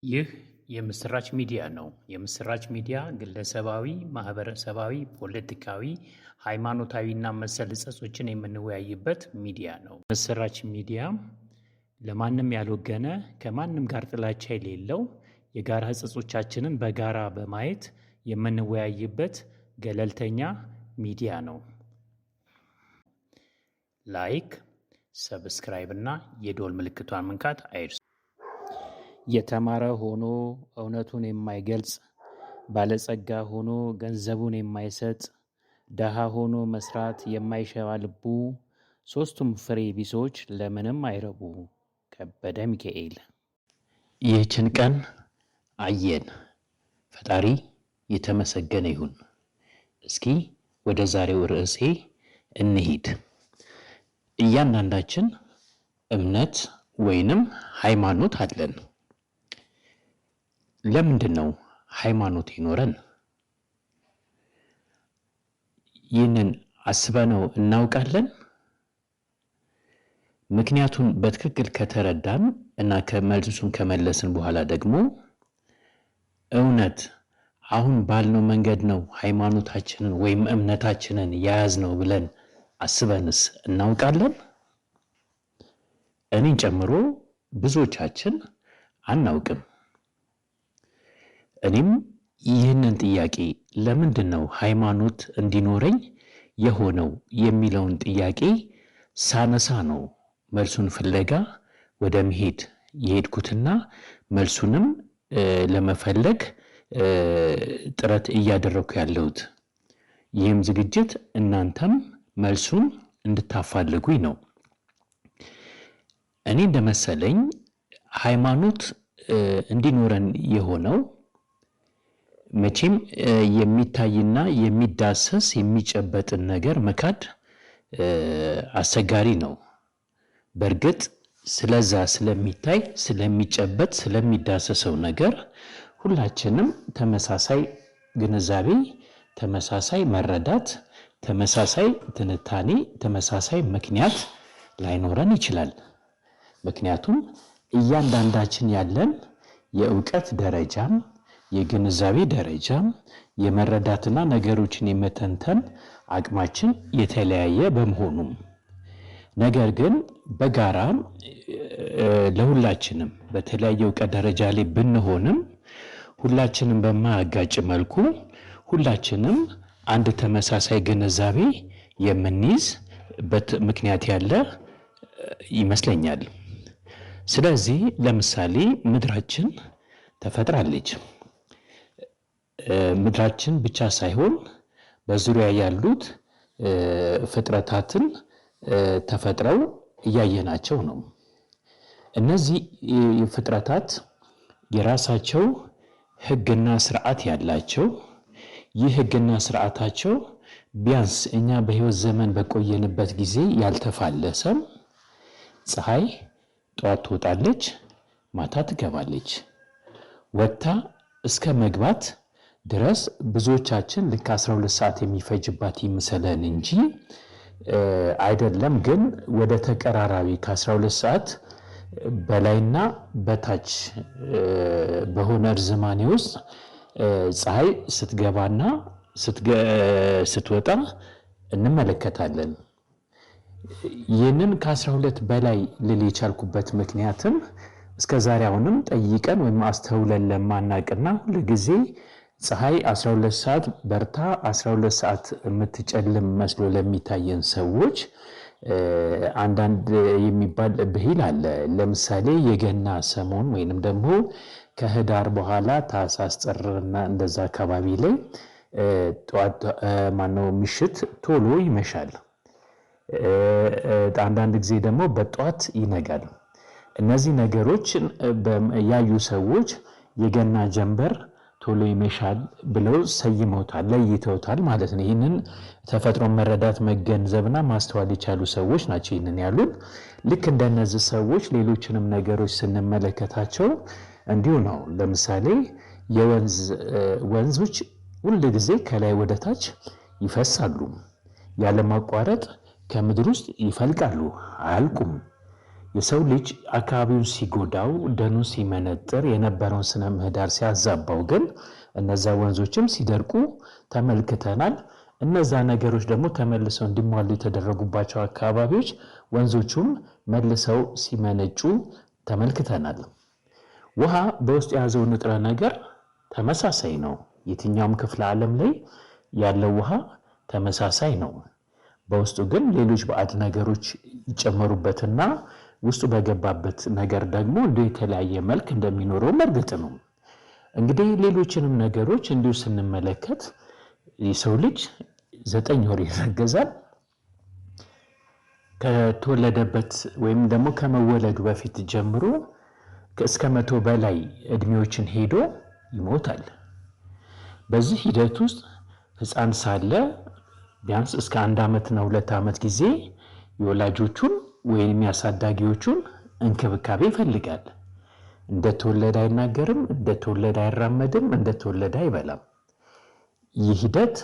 ይህ የምስራች ሚዲያ ነው። የምስራች ሚዲያ ግለሰባዊ፣ ማህበረሰባዊ፣ ፖለቲካዊ፣ ሃይማኖታዊና መሰል ሕጸጾችን የምንወያይበት ሚዲያ ነው። ምስራች ሚዲያ ለማንም ያልወገነ፣ ከማንም ጋር ጥላቻ የሌለው፣ የጋራ ሕጸጾቻችንን በጋራ በማየት የምንወያይበት ገለልተኛ ሚዲያ ነው። Like፣ subscribe እና የደወል ምልክቷን መንካት አይርሱ። የተማረ ሆኖ እውነቱን የማይገልጽ፣ ባለጸጋ ሆኖ ገንዘቡን የማይሰጥ፣ ደሃ ሆኖ መስራት የማይሸባ ልቡ፣ ሶስቱም ፍሬ ቢሶች ለምንም አይረቡ። ከበደ ሚካኤል። ይህችን ቀን አየን። ፈጣሪ የተመሰገነ ይሁን። እስኪ ወደ ዛሬው ርዕሴ እንሂድ። እያንዳንዳችን እምነት ወይንም ሃይማኖት አለን። ለምንድን ነው ሃይማኖት ይኖረን? ይህንን አስበነው እናውቃለን? ምክንያቱን በትክክል ከተረዳን እና ከመልሱን ከመለስን በኋላ ደግሞ እውነት አሁን ባልነው መንገድ ነው ሃይማኖታችንን ወይም እምነታችንን የያዝነው ብለን አስበንስ እናውቃለን? እኔን ጨምሮ ብዙዎቻችን አናውቅም። እኔም ይህንን ጥያቄ ለምንድን ነው ሃይማኖት እንዲኖረኝ የሆነው የሚለውን ጥያቄ ሳነሳ ነው መልሱን ፍለጋ ወደ መሄድ የሄድኩትና መልሱንም ለመፈለግ ጥረት እያደረኩ ያለሁት። ይህም ዝግጅት እናንተም መልሱን እንድታፋልጉኝ ነው። እኔ እንደመሰለኝ ሃይማኖት እንዲኖረን የሆነው መቼም የሚታይና የሚዳሰስ የሚጨበጥን ነገር መካድ አስቸጋሪ ነው። በእርግጥ ስለዛ ስለሚታይ፣ ስለሚጨበጥ፣ ስለሚዳሰሰው ነገር ሁላችንም ተመሳሳይ ግንዛቤ፣ ተመሳሳይ መረዳት፣ ተመሳሳይ ትንታኔ፣ ተመሳሳይ ምክንያት ላይኖረን ይችላል። ምክንያቱም እያንዳንዳችን ያለን የእውቀት ደረጃም፣ የግንዛቤ ደረጃም፣ የመረዳትና ነገሮችን የመተንተን አቅማችን የተለያየ በመሆኑም፣ ነገር ግን በጋራ ለሁላችንም በተለያየ እውቀት ደረጃ ላይ ብንሆንም ሁላችንም በማያጋጭ መልኩ ሁላችንም አንድ ተመሳሳይ ግንዛቤ የምንይዝበት ምክንያት ያለ ይመስለኛል። ስለዚህ ለምሳሌ ምድራችን ተፈጥራለች። ምድራችን ብቻ ሳይሆን በዙሪያ ያሉት ፍጥረታትን ተፈጥረው እያየናቸው ነው። እነዚህ ፍጥረታት የራሳቸው ሕግና ስርዓት ያላቸው፣ ይህ ሕግና ስርዓታቸው ቢያንስ እኛ በሕይወት ዘመን በቆየንበት ጊዜ ያልተፋለሰም። ፀሐይ ጠዋት ትወጣለች፣ ማታ ትገባለች። ወጥታ እስከ መግባት ድረስ ብዙዎቻችን ልክ 12 ሰዓት የሚፈጅባት ይምሰለን እንጂ አይደለም። ግን ወደ ተቀራራቢ ከ12 ሰዓት በላይና በታች በሆነ እርዝማኔ ውስጥ ፀሐይ ስትገባና ስትወጣ እንመለከታለን። ይህንን ከ12 በላይ ልል የቻልኩበት ምክንያትም እስከ ዛሬ አሁንም ጠይቀን ወይም አስተውለን ለማናቅና ሁል ጊዜ ፀሐይ 12 ሰዓት በርታ 12 ሰዓት የምትጨልም መስሎ ለሚታየን ሰዎች አንዳንድ የሚባል ብሂል አለ። ለምሳሌ የገና ሰሞን ወይንም ደግሞ ከህዳር በኋላ ታህሳስ፣ ጥርና እንደዛ አካባቢ ላይ ጠዋት ማነው ምሽት ቶሎ ይመሻል። አንዳንድ ጊዜ ደግሞ በጠዋት ይነጋል። እነዚህ ነገሮች ያዩ ሰዎች የገና ጀንበር ቶሎ ይመሻል ብለው ሰይመውታል፣ ለይተውታል ማለት ነው። ይህንን ተፈጥሮ መረዳት፣ መገንዘብና ማስተዋል የቻሉ ሰዎች ናቸው ይህንን ያሉት። ልክ እንደነዚህ ሰዎች ሌሎችንም ነገሮች ስንመለከታቸው እንዲሁ ነው። ለምሳሌ የወንዝ ወንዞች ሁል ጊዜ ከላይ ወደ ታች ይፈሳሉ፣ ያለማቋረጥ ከምድር ውስጥ ይፈልቃሉ፣ አያልቁም። የሰው ልጅ አካባቢውን ሲጎዳው፣ ደኑን ሲመነጥር፣ የነበረውን ስነ ምህዳር ሲያዛባው ግን እነዛ ወንዞችም ሲደርቁ ተመልክተናል። እነዛ ነገሮች ደግሞ ተመልሰው እንዲሟሉ የተደረጉባቸው አካባቢዎች ወንዞቹም መልሰው ሲመነጩ ተመልክተናል። ውሃ በውስጡ የያዘው ንጥረ ነገር ተመሳሳይ ነው። የትኛውም ክፍለ ዓለም ላይ ያለው ውሃ ተመሳሳይ ነው። በውስጡ ግን ሌሎች ባዕድ ነገሮች ይጨመሩበትና ውስጡ በገባበት ነገር ደግሞ እንዲሁ የተለያየ መልክ እንደሚኖረውም እርግጥ ነው። እንግዲህ ሌሎችንም ነገሮች እንዲሁ ስንመለከት የሰው ልጅ 9 ወር ይረገዛል። ከተወለደበት ወይም ደግሞ ከመወለዱ በፊት ጀምሮ እስከ 100 በላይ እድሜዎችን ሄዶ ይሞታል። በዚህ ሂደት ውስጥ ሕፃን ሳለ ቢያንስ እስከ 1 ዓመትና 2 ዓመት ጊዜ የወላጆቹን ወይም ያሳዳጊዎቹን እንክብካቤ ይፈልጋል። እንደተወለደ አይናገርም፣ እንደተወለደ አይራመድም፣ እንደተወለደ አይበላም። ይህ ሂደት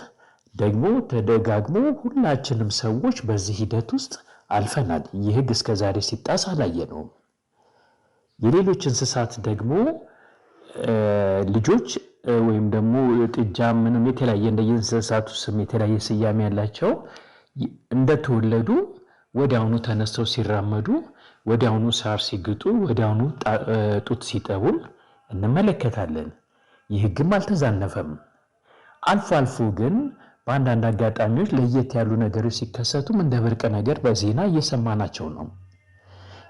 ደግሞ ተደጋግሞ ሁላችንም ሰዎች በዚህ ሂደት ውስጥ አልፈናል። ይህ ሕግ እስከዛሬ ሲጣስ አላየነውም። የሌሎች እንስሳት ደግሞ ልጆች ወይም ደግሞ ጥጃ ምንም የተለያየ እንደየእንስሳቱ ስም የተለያየ ስያሜ ያላቸው እንደተወለዱ ወዲያውኑ ተነስተው ሲራመዱ፣ ወዲያውኑ ሳር ሲግጡ፣ ወዲያውኑ ጡት ሲጠቡም እንመለከታለን። ይህ ሕግም አልተዛነፈም። አልፎ አልፎ ግን በአንዳንድ አጋጣሚዎች ለየት ያሉ ነገሮች ሲከሰቱም እንደ ብርቅ ነገር በዜና እየሰማናቸው ነው።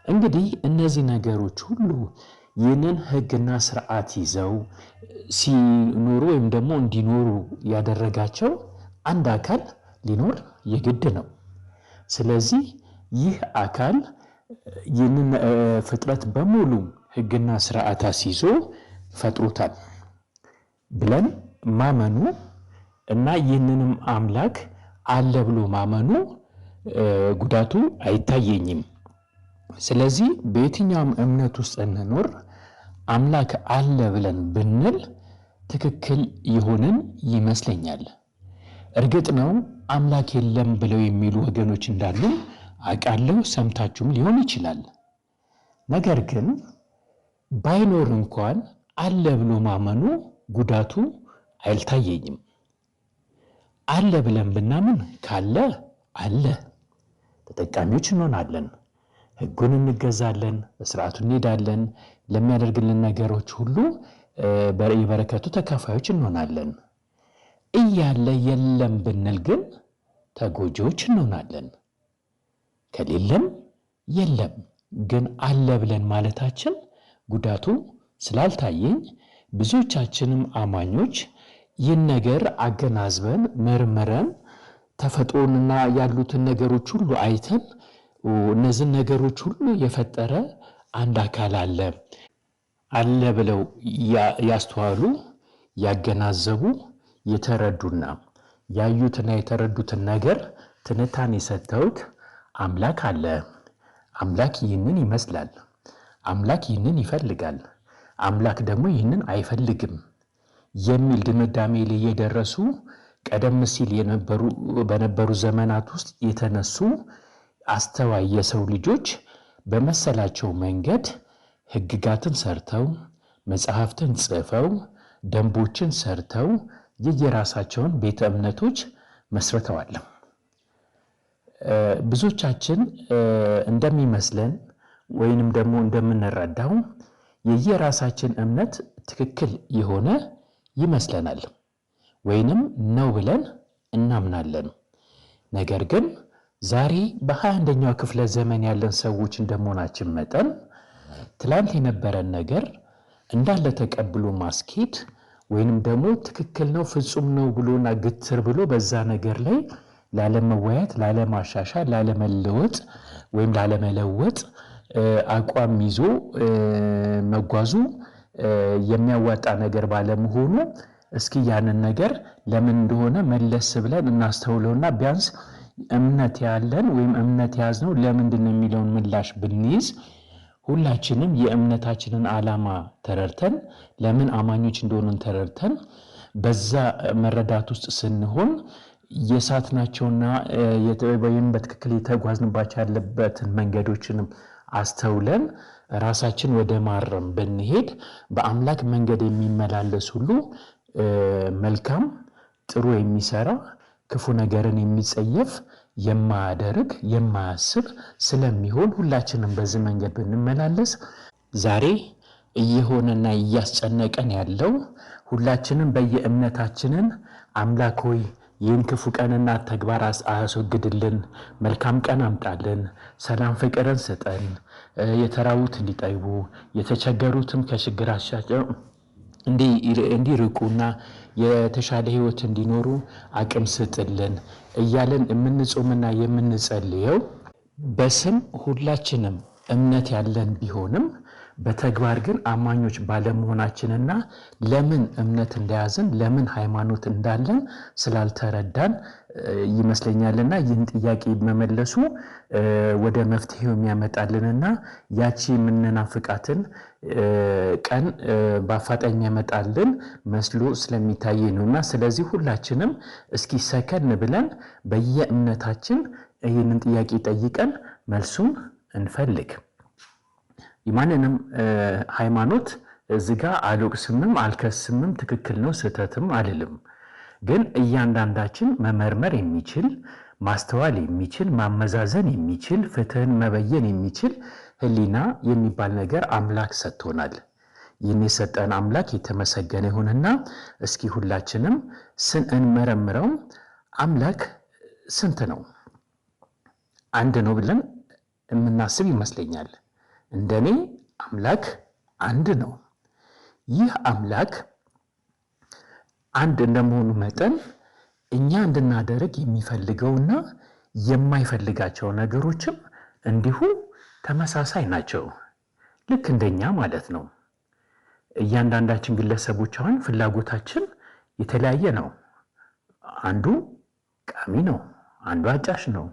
እንግዲህ እነዚህ ነገሮች ሁሉ ይህንን ሕግና ስርዓት ይዘው ሲኖሩ ወይም ደግሞ እንዲኖሩ ያደረጋቸው አንድ አካል ሊኖር የግድ ነው። ስለዚህ ይህ አካል ይህንን ፍጥረት በሙሉ ሕግና ስርዓት አስይዞ ፈጥሮታል ብለን ማመኑ እና ይህንንም አምላክ አለ ብሎ ማመኑ ጉዳቱ አይታየኝም። ስለዚህ በየትኛውም እምነት ውስጥ እንኖር አምላክ አለ ብለን ብንል ትክክል የሆንን ይመስለኛል። እርግጥ ነው አምላክ የለም ብለው የሚሉ ወገኖች እንዳሉ አውቃለሁ፣ ሰምታችሁም ሊሆን ይችላል። ነገር ግን ባይኖር እንኳን አለ ብሎ ማመኑ ጉዳቱ አይታየኝም። አለ ብለን ብናምን ካለ አለ ተጠቃሚዎች እንሆናለን። ሕጉን እንገዛለን፣ በስርዓቱ እንሄዳለን። ለሚያደርግልን ነገሮች ሁሉ የበረከቱ ተካፋዮች እንሆናለን። እያለ የለም ብንል ግን ተጎጂዎች እንሆናለን። ከሌለም የለም ግን አለ ብለን ማለታችን ጉዳቱ ስላልታየኝ ብዙዎቻችንም አማኞች ይህን ነገር አገናዝበን መርምረን ተፈጥሮንና ያሉትን ነገሮች ሁሉ አይተን እነዚህን ነገሮች ሁሉ የፈጠረ አንድ አካል አለ አለ ብለው ያስተዋሉ፣ ያገናዘቡ፣ የተረዱና ያዩትና የተረዱትን ነገር ትንታኔ ሰጥተውት አምላክ አለ፣ አምላክ ይህንን ይመስላል፣ አምላክ ይህንን ይፈልጋል፣ አምላክ ደግሞ ይህንን አይፈልግም የሚል ድምዳሜ ላይ የደረሱ ቀደም ሲል በነበሩ ዘመናት ውስጥ የተነሱ አስተዋይ የሰው ልጆች በመሰላቸው መንገድ ሕግጋትን ሰርተው፣ መጽሐፍትን ጽፈው፣ ደንቦችን ሰርተው የየራሳቸውን ቤተ እምነቶች መስርተዋል። ብዙዎቻችን እንደሚመስለን ወይንም ደግሞ እንደምንረዳው የየራሳችን እምነት ትክክል የሆነ ይመስለናል ወይንም ነው ብለን እናምናለን። ነገር ግን ዛሬ በ21ኛው ክፍለ ዘመን ያለን ሰዎች እንደመሆናችን መጠን ትላንት የነበረን ነገር እንዳለ ተቀብሎ ማስኬድ ወይንም ደግሞ ትክክል ነው ፍጹም ነው ብሎና ግትር ብሎ በዛ ነገር ላይ ላለመወያየት፣ ላለማሻሻል፣ ላለመለወጥ ወይም ላለመለወጥ አቋም ይዞ መጓዙ የሚያዋጣ ነገር ባለመሆኑ እስኪ ያንን ነገር ለምን እንደሆነ መለስ ብለን እናስተውለውና ቢያንስ እምነት ያለን ወይም እምነት የያዝነው ለምንድን ነው የሚለውን ምላሽ ብንይዝ ሁላችንም የእምነታችንን ዓላማ ተረድተን ለምን አማኞች እንደሆንን ተረድተን በዛ መረዳት ውስጥ ስንሆን የሳትናቸውና ወይም በትክክል የተጓዝንባቸው ያለበትን መንገዶችንም አስተውለን ራሳችን ወደ ማረም ብንሄድ በአምላክ መንገድ የሚመላለስ ሁሉ መልካም ጥሩ የሚሰራ፣ ክፉ ነገርን የሚጸየፍ፣ የማያደርግ፣ የማያስብ ስለሚሆን ሁላችንም በዚህ መንገድ ብንመላለስ ዛሬ እየሆነና እያስጨነቀን ያለው ሁላችንም በየእምነታችንን አምላክ ሆይ ይህን ክፉ ቀንና ተግባር አስወግድልን፣ መልካም ቀን አምጣልን፣ ሰላም ፍቅርን ስጠን፣ የተራቡት እንዲጠግቡ፣ የተቸገሩትም ከችግራቸው እንዲርቁና የተሻለ ሕይወት እንዲኖሩ አቅም ስጥልን እያለን የምንጾምና የምንጸልየው በስም ሁላችንም እምነት ያለን ቢሆንም በተግባር ግን አማኞች ባለመሆናችንና ለምን እምነት እንደያዝን፣ ለምን ሃይማኖት እንዳለን ስላልተረዳን ይመስለኛልና ይህን ጥያቄ መመለሱ ወደ መፍትሄው የሚያመጣልንና ያቺ የምንናፍቃትን ቀን በአፋጣኝ የሚያመጣልን መስሎ ስለሚታይ ነውና ስለዚህ ሁላችንም እስኪ ሰከን ብለን በየእምነታችን ይህንን ጥያቄ ጠይቀን መልሱን እንፈልግ። የማንንም ሃይማኖት እዚህ ጋ አልወቅስምም አልከስምም፣ ትክክል ነው ስህተትም አልልም። ግን እያንዳንዳችን መመርመር የሚችል፣ ማስተዋል የሚችል፣ ማመዛዘን የሚችል፣ ፍትህን መበየን የሚችል ሕሊና የሚባል ነገር አምላክ ሰጥቶናል። ይህን የሰጠን አምላክ የተመሰገነ ይሁንና እስኪ ሁላችንም ስንመረምረው አምላክ ስንት ነው? አንድ ነው ብለን የምናስብ ይመስለኛል። እንደኔ አምላክ አንድ ነው። ይህ አምላክ አንድ እንደመሆኑ መጠን እኛ እንድናደርግ የሚፈልገውና የማይፈልጋቸው ነገሮችም እንዲሁ ተመሳሳይ ናቸው። ልክ እንደኛ ማለት ነው። እያንዳንዳችን ግለሰቦች አሁን ፍላጎታችን የተለያየ ነው። አንዱ ቃሚ ነው፣ አንዱ አጫሽ ነው፣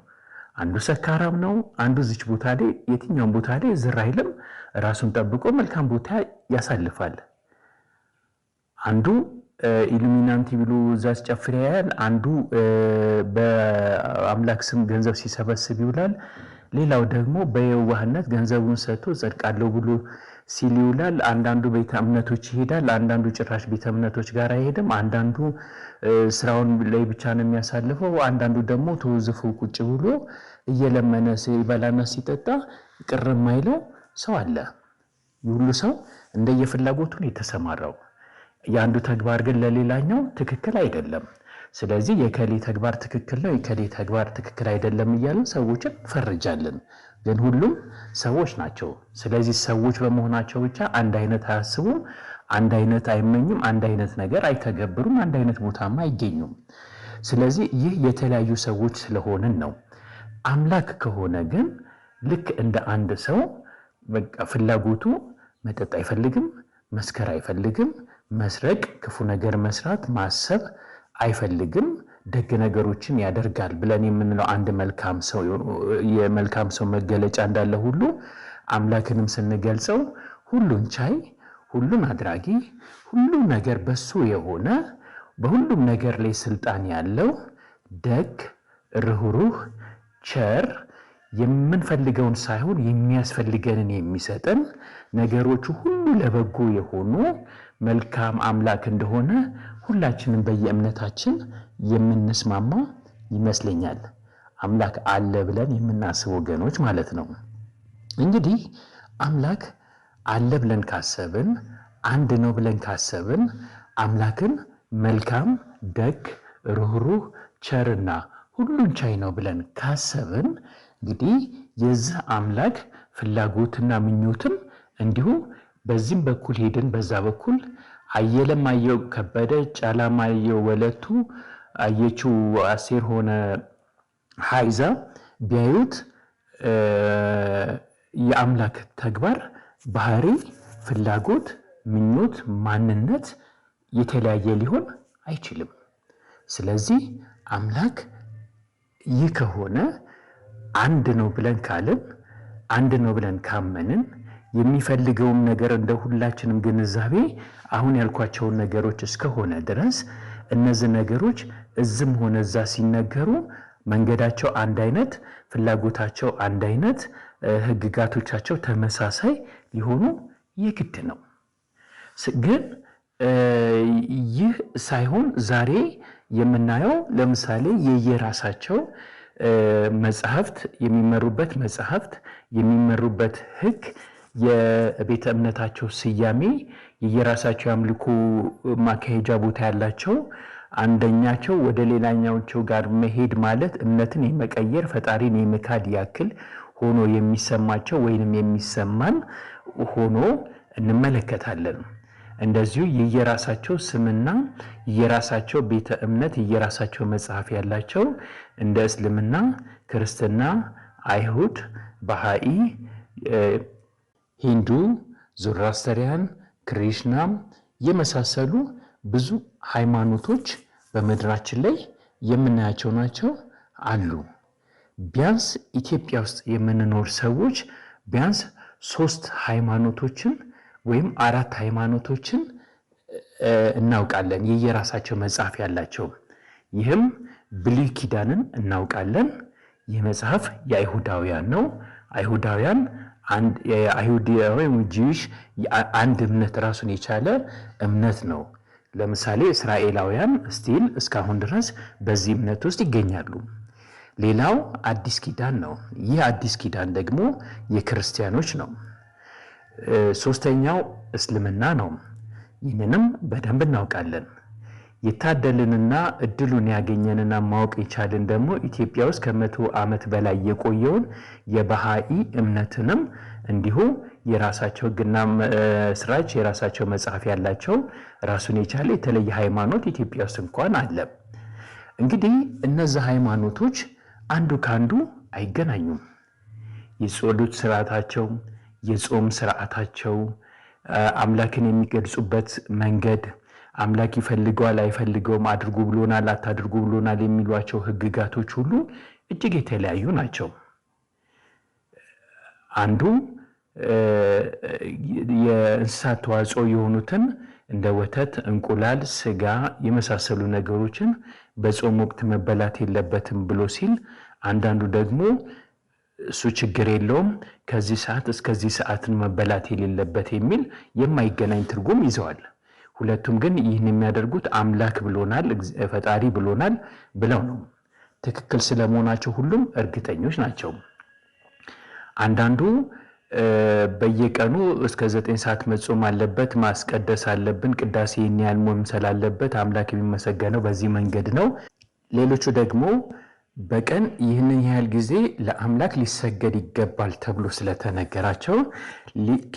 አንዱ ሰካራም ነው። አንዱ እዚች ቦታ ላይ የትኛውን ቦታ ላይ ዝር አይልም፣ ራሱን ጠብቆ መልካም ቦታ ያሳልፋል። አንዱ ኢሉሚናንቲ ብሎ እዛ ሲጨፍር ያያል። አንዱ በአምላክ ስም ገንዘብ ሲሰበስብ ይውላል። ሌላው ደግሞ በየዋህነት ገንዘቡን ሰጥቶ ጸድቃለሁ ብሎ ሲል ይውላል። አንዳንዱ ቤተ እምነቶች ይሄዳል። አንዳንዱ ጭራሽ ቤተ እምነቶች ጋር አይሄድም። አንዳንዱ ስራውን ላይ ብቻ ነው የሚያሳልፈው። አንዳንዱ ደግሞ ተወዝፎ ቁጭ ብሎ እየለመነ ሲበላና ሲጠጣ ቅር የማይለው ሰው አለ። ሁሉ ሰው እንደየፍላጎቱ ነው የተሰማራው። የአንዱ ተግባር ግን ለሌላኛው ትክክል አይደለም። ስለዚህ የከሌ ተግባር ትክክል ነው፣ የከሌ ተግባር ትክክል አይደለም እያልን ሰዎችን ፈርጃለን። ግን ሁሉም ሰዎች ናቸው። ስለዚህ ሰዎች በመሆናቸው ብቻ አንድ አይነት አያስቡም፣ አንድ አይነት አይመኙም፣ አንድ አይነት ነገር አይተገብሩም፣ አንድ አይነት ቦታም አይገኙም። ስለዚህ ይህ የተለያዩ ሰዎች ስለሆንን ነው። አምላክ ከሆነ ግን ልክ እንደ አንድ ሰው በቃ ፍላጎቱ መጠጥ አይፈልግም፣ መስከር አይፈልግም፣ መስረቅ፣ ክፉ ነገር መስራት፣ ማሰብ አይፈልግም፣ ደግ ነገሮችን ያደርጋል ብለን የምንለው አንድ መልካም ሰው የመልካም ሰው መገለጫ እንዳለ ሁሉ አምላክንም ስንገልጸው ሁሉን ቻይ፣ ሁሉን አድራጊ፣ ሁሉም ነገር በሱ የሆነ፣ በሁሉም ነገር ላይ ስልጣን ያለው፣ ደግ፣ ርኅሩህ፣ ቸር፣ የምንፈልገውን ሳይሆን የሚያስፈልገንን የሚሰጠን፣ ነገሮቹ ሁሉ ለበጎ የሆኑ መልካም አምላክ እንደሆነ ሁላችንም በየእምነታችን የምንስማማ ይመስለኛል። አምላክ አለ ብለን የምናስብ ወገኖች ማለት ነው። እንግዲህ አምላክ አለ ብለን ካሰብን፣ አንድ ነው ብለን ካሰብን፣ አምላክን መልካም፣ ደግ፣ ርኅሩህ፣ ቸርና ሁሉን ቻይ ነው ብለን ካሰብን እንግዲህ የዚህ አምላክ ፍላጎትና ምኞትም እንዲሁ በዚህም በኩል ሄድን በዛ በኩል አየለም አየው ከበደ፣ ጫላም አየው ወለቱ፣ አየችው አሴር ሆነ ሀይዛ ቢያዩት የአምላክ ተግባር፣ ባህሪ፣ ፍላጎት፣ ምኞት፣ ማንነት የተለያየ ሊሆን አይችልም። ስለዚህ አምላክ ይህ ከሆነ አንድ ነው ብለን ካልን፣ አንድ ነው ብለን ካመንን፣ የሚፈልገውም ነገር እንደ ሁላችንም ግንዛቤ አሁን ያልኳቸውን ነገሮች እስከሆነ ድረስ እነዚህ ነገሮች እዝም ሆነ እዛ ሲነገሩ መንገዳቸው አንድ አይነት፣ ፍላጎታቸው አንድ አይነት፣ ሕግጋቶቻቸው ተመሳሳይ ሊሆኑ የግድ ነው። ግን ይህ ሳይሆን ዛሬ የምናየው ለምሳሌ የየራሳቸው መጽሐፍት፣ የሚመሩበት መጽሐፍት፣ የሚመሩበት ሕግ፣ የቤተ እምነታቸው ስያሜ፣ የየራሳቸው የአምልኮ ማካሄጃ ቦታ ያላቸው፣ አንደኛቸው ወደ ሌላኛቸው ጋር መሄድ ማለት እምነትን የመቀየር፣ ፈጣሪን የመካድ ያክል ሆኖ የሚሰማቸው ወይንም የሚሰማን ሆኖ እንመለከታለን። እንደዚሁ የየራሳቸው ስምና የየራሳቸው ቤተ እምነት፣ የየራሳቸው መጽሐፍ ያላቸው እንደ እስልምና፣ ክርስትና፣ አይሁድ፣ ባሃኢ፣ ሂንዱ፣ ዞራስተሪያን፣ ክሪሽና የመሳሰሉ ብዙ ሃይማኖቶች በምድራችን ላይ የምናያቸው ናቸው አሉ። ቢያንስ ኢትዮጵያ ውስጥ የምንኖር ሰዎች ቢያንስ 3 ሃይማኖቶችን ወይም 4 ሃይማኖቶችን እናውቃለን፣ የየራሳቸው መጽሐፍ ያላቸው። ይህም ብሉይ ኪዳንን እናውቃለን። ይህ መጽሐፍ የአይሁዳውያን ነው። አይሁዳውያን፣ አይሁዳውያን ጂዊሽ አንድ እምነት፣ ራሱን የቻለ እምነት ነው። ለምሳሌ እስራኤላውያን ስቲል እስካሁን ድረስ በዚህ እምነት ውስጥ ይገኛሉ። ሌላው አዲስ ኪዳን ነው። ይህ አዲስ ኪዳን ደግሞ የክርስቲያኖች ነው። ሶስተኛው እስልምና ነው። ይህንንም በደንብ እናውቃለን። የታደልንና እድሉን ያገኘንና ማወቅ የቻልን ደግሞ ኢትዮጵያ ውስጥ ከ100 ዓመት በላይ የቆየውን የባሃኢ እምነትንም እንዲሁ የራሳቸው ሕግና ስራች፣ የራሳቸው መጽሐፍ ያላቸው፣ ራሱን የቻለ የተለየ ሃይማኖት ኢትዮጵያ ውስጥ እንኳን አለ። እንግዲህ እነዚህ ሃይማኖቶች አንዱ ከአንዱ አይገናኙም። የጸሎት ስርዓታቸው፣ የጾም ስርዓታቸው፣ አምላክን የሚገልጹበት መንገድ፣ አምላክ ይፈልገዋል አይፈልገውም፣ አድርጉ ብሎናል አታድርጉ ብሎናል የሚሏቸው ህግጋቶች ሁሉ እጅግ የተለያዩ ናቸው። አንዱ የእንስሳት ተዋጽኦ የሆኑትን እንደ ወተት፣ እንቁላል፣ ስጋ የመሳሰሉ ነገሮችን በጾም ወቅት መበላት የለበትም ብሎ ሲል፣ አንዳንዱ ደግሞ እሱ ችግር የለውም፣ ከዚህ ሰዓት እስከዚህ ሰዓትን መበላት የሌለበት የሚል የማይገናኝ ትርጉም ይዘዋል። ሁለቱም ግን ይህን የሚያደርጉት አምላክ ብሎናል፣ ፈጣሪ ብሎናል ብለው ነው። ትክክል ስለመሆናቸው ሁሉም እርግጠኞች ናቸው። አንዳንዱ በየቀኑ እስከ 9 ሰዓት መጾም አለበት፣ ማስቀደስ አለብን፣ ቅዳሴ ይህን ያህል መምሰል አለበት፣ አምላክ የሚመሰገነው በዚህ መንገድ ነው። ሌሎቹ ደግሞ በቀን ይህንን ያህል ጊዜ ለአምላክ ሊሰገድ ይገባል ተብሎ ስለተነገራቸው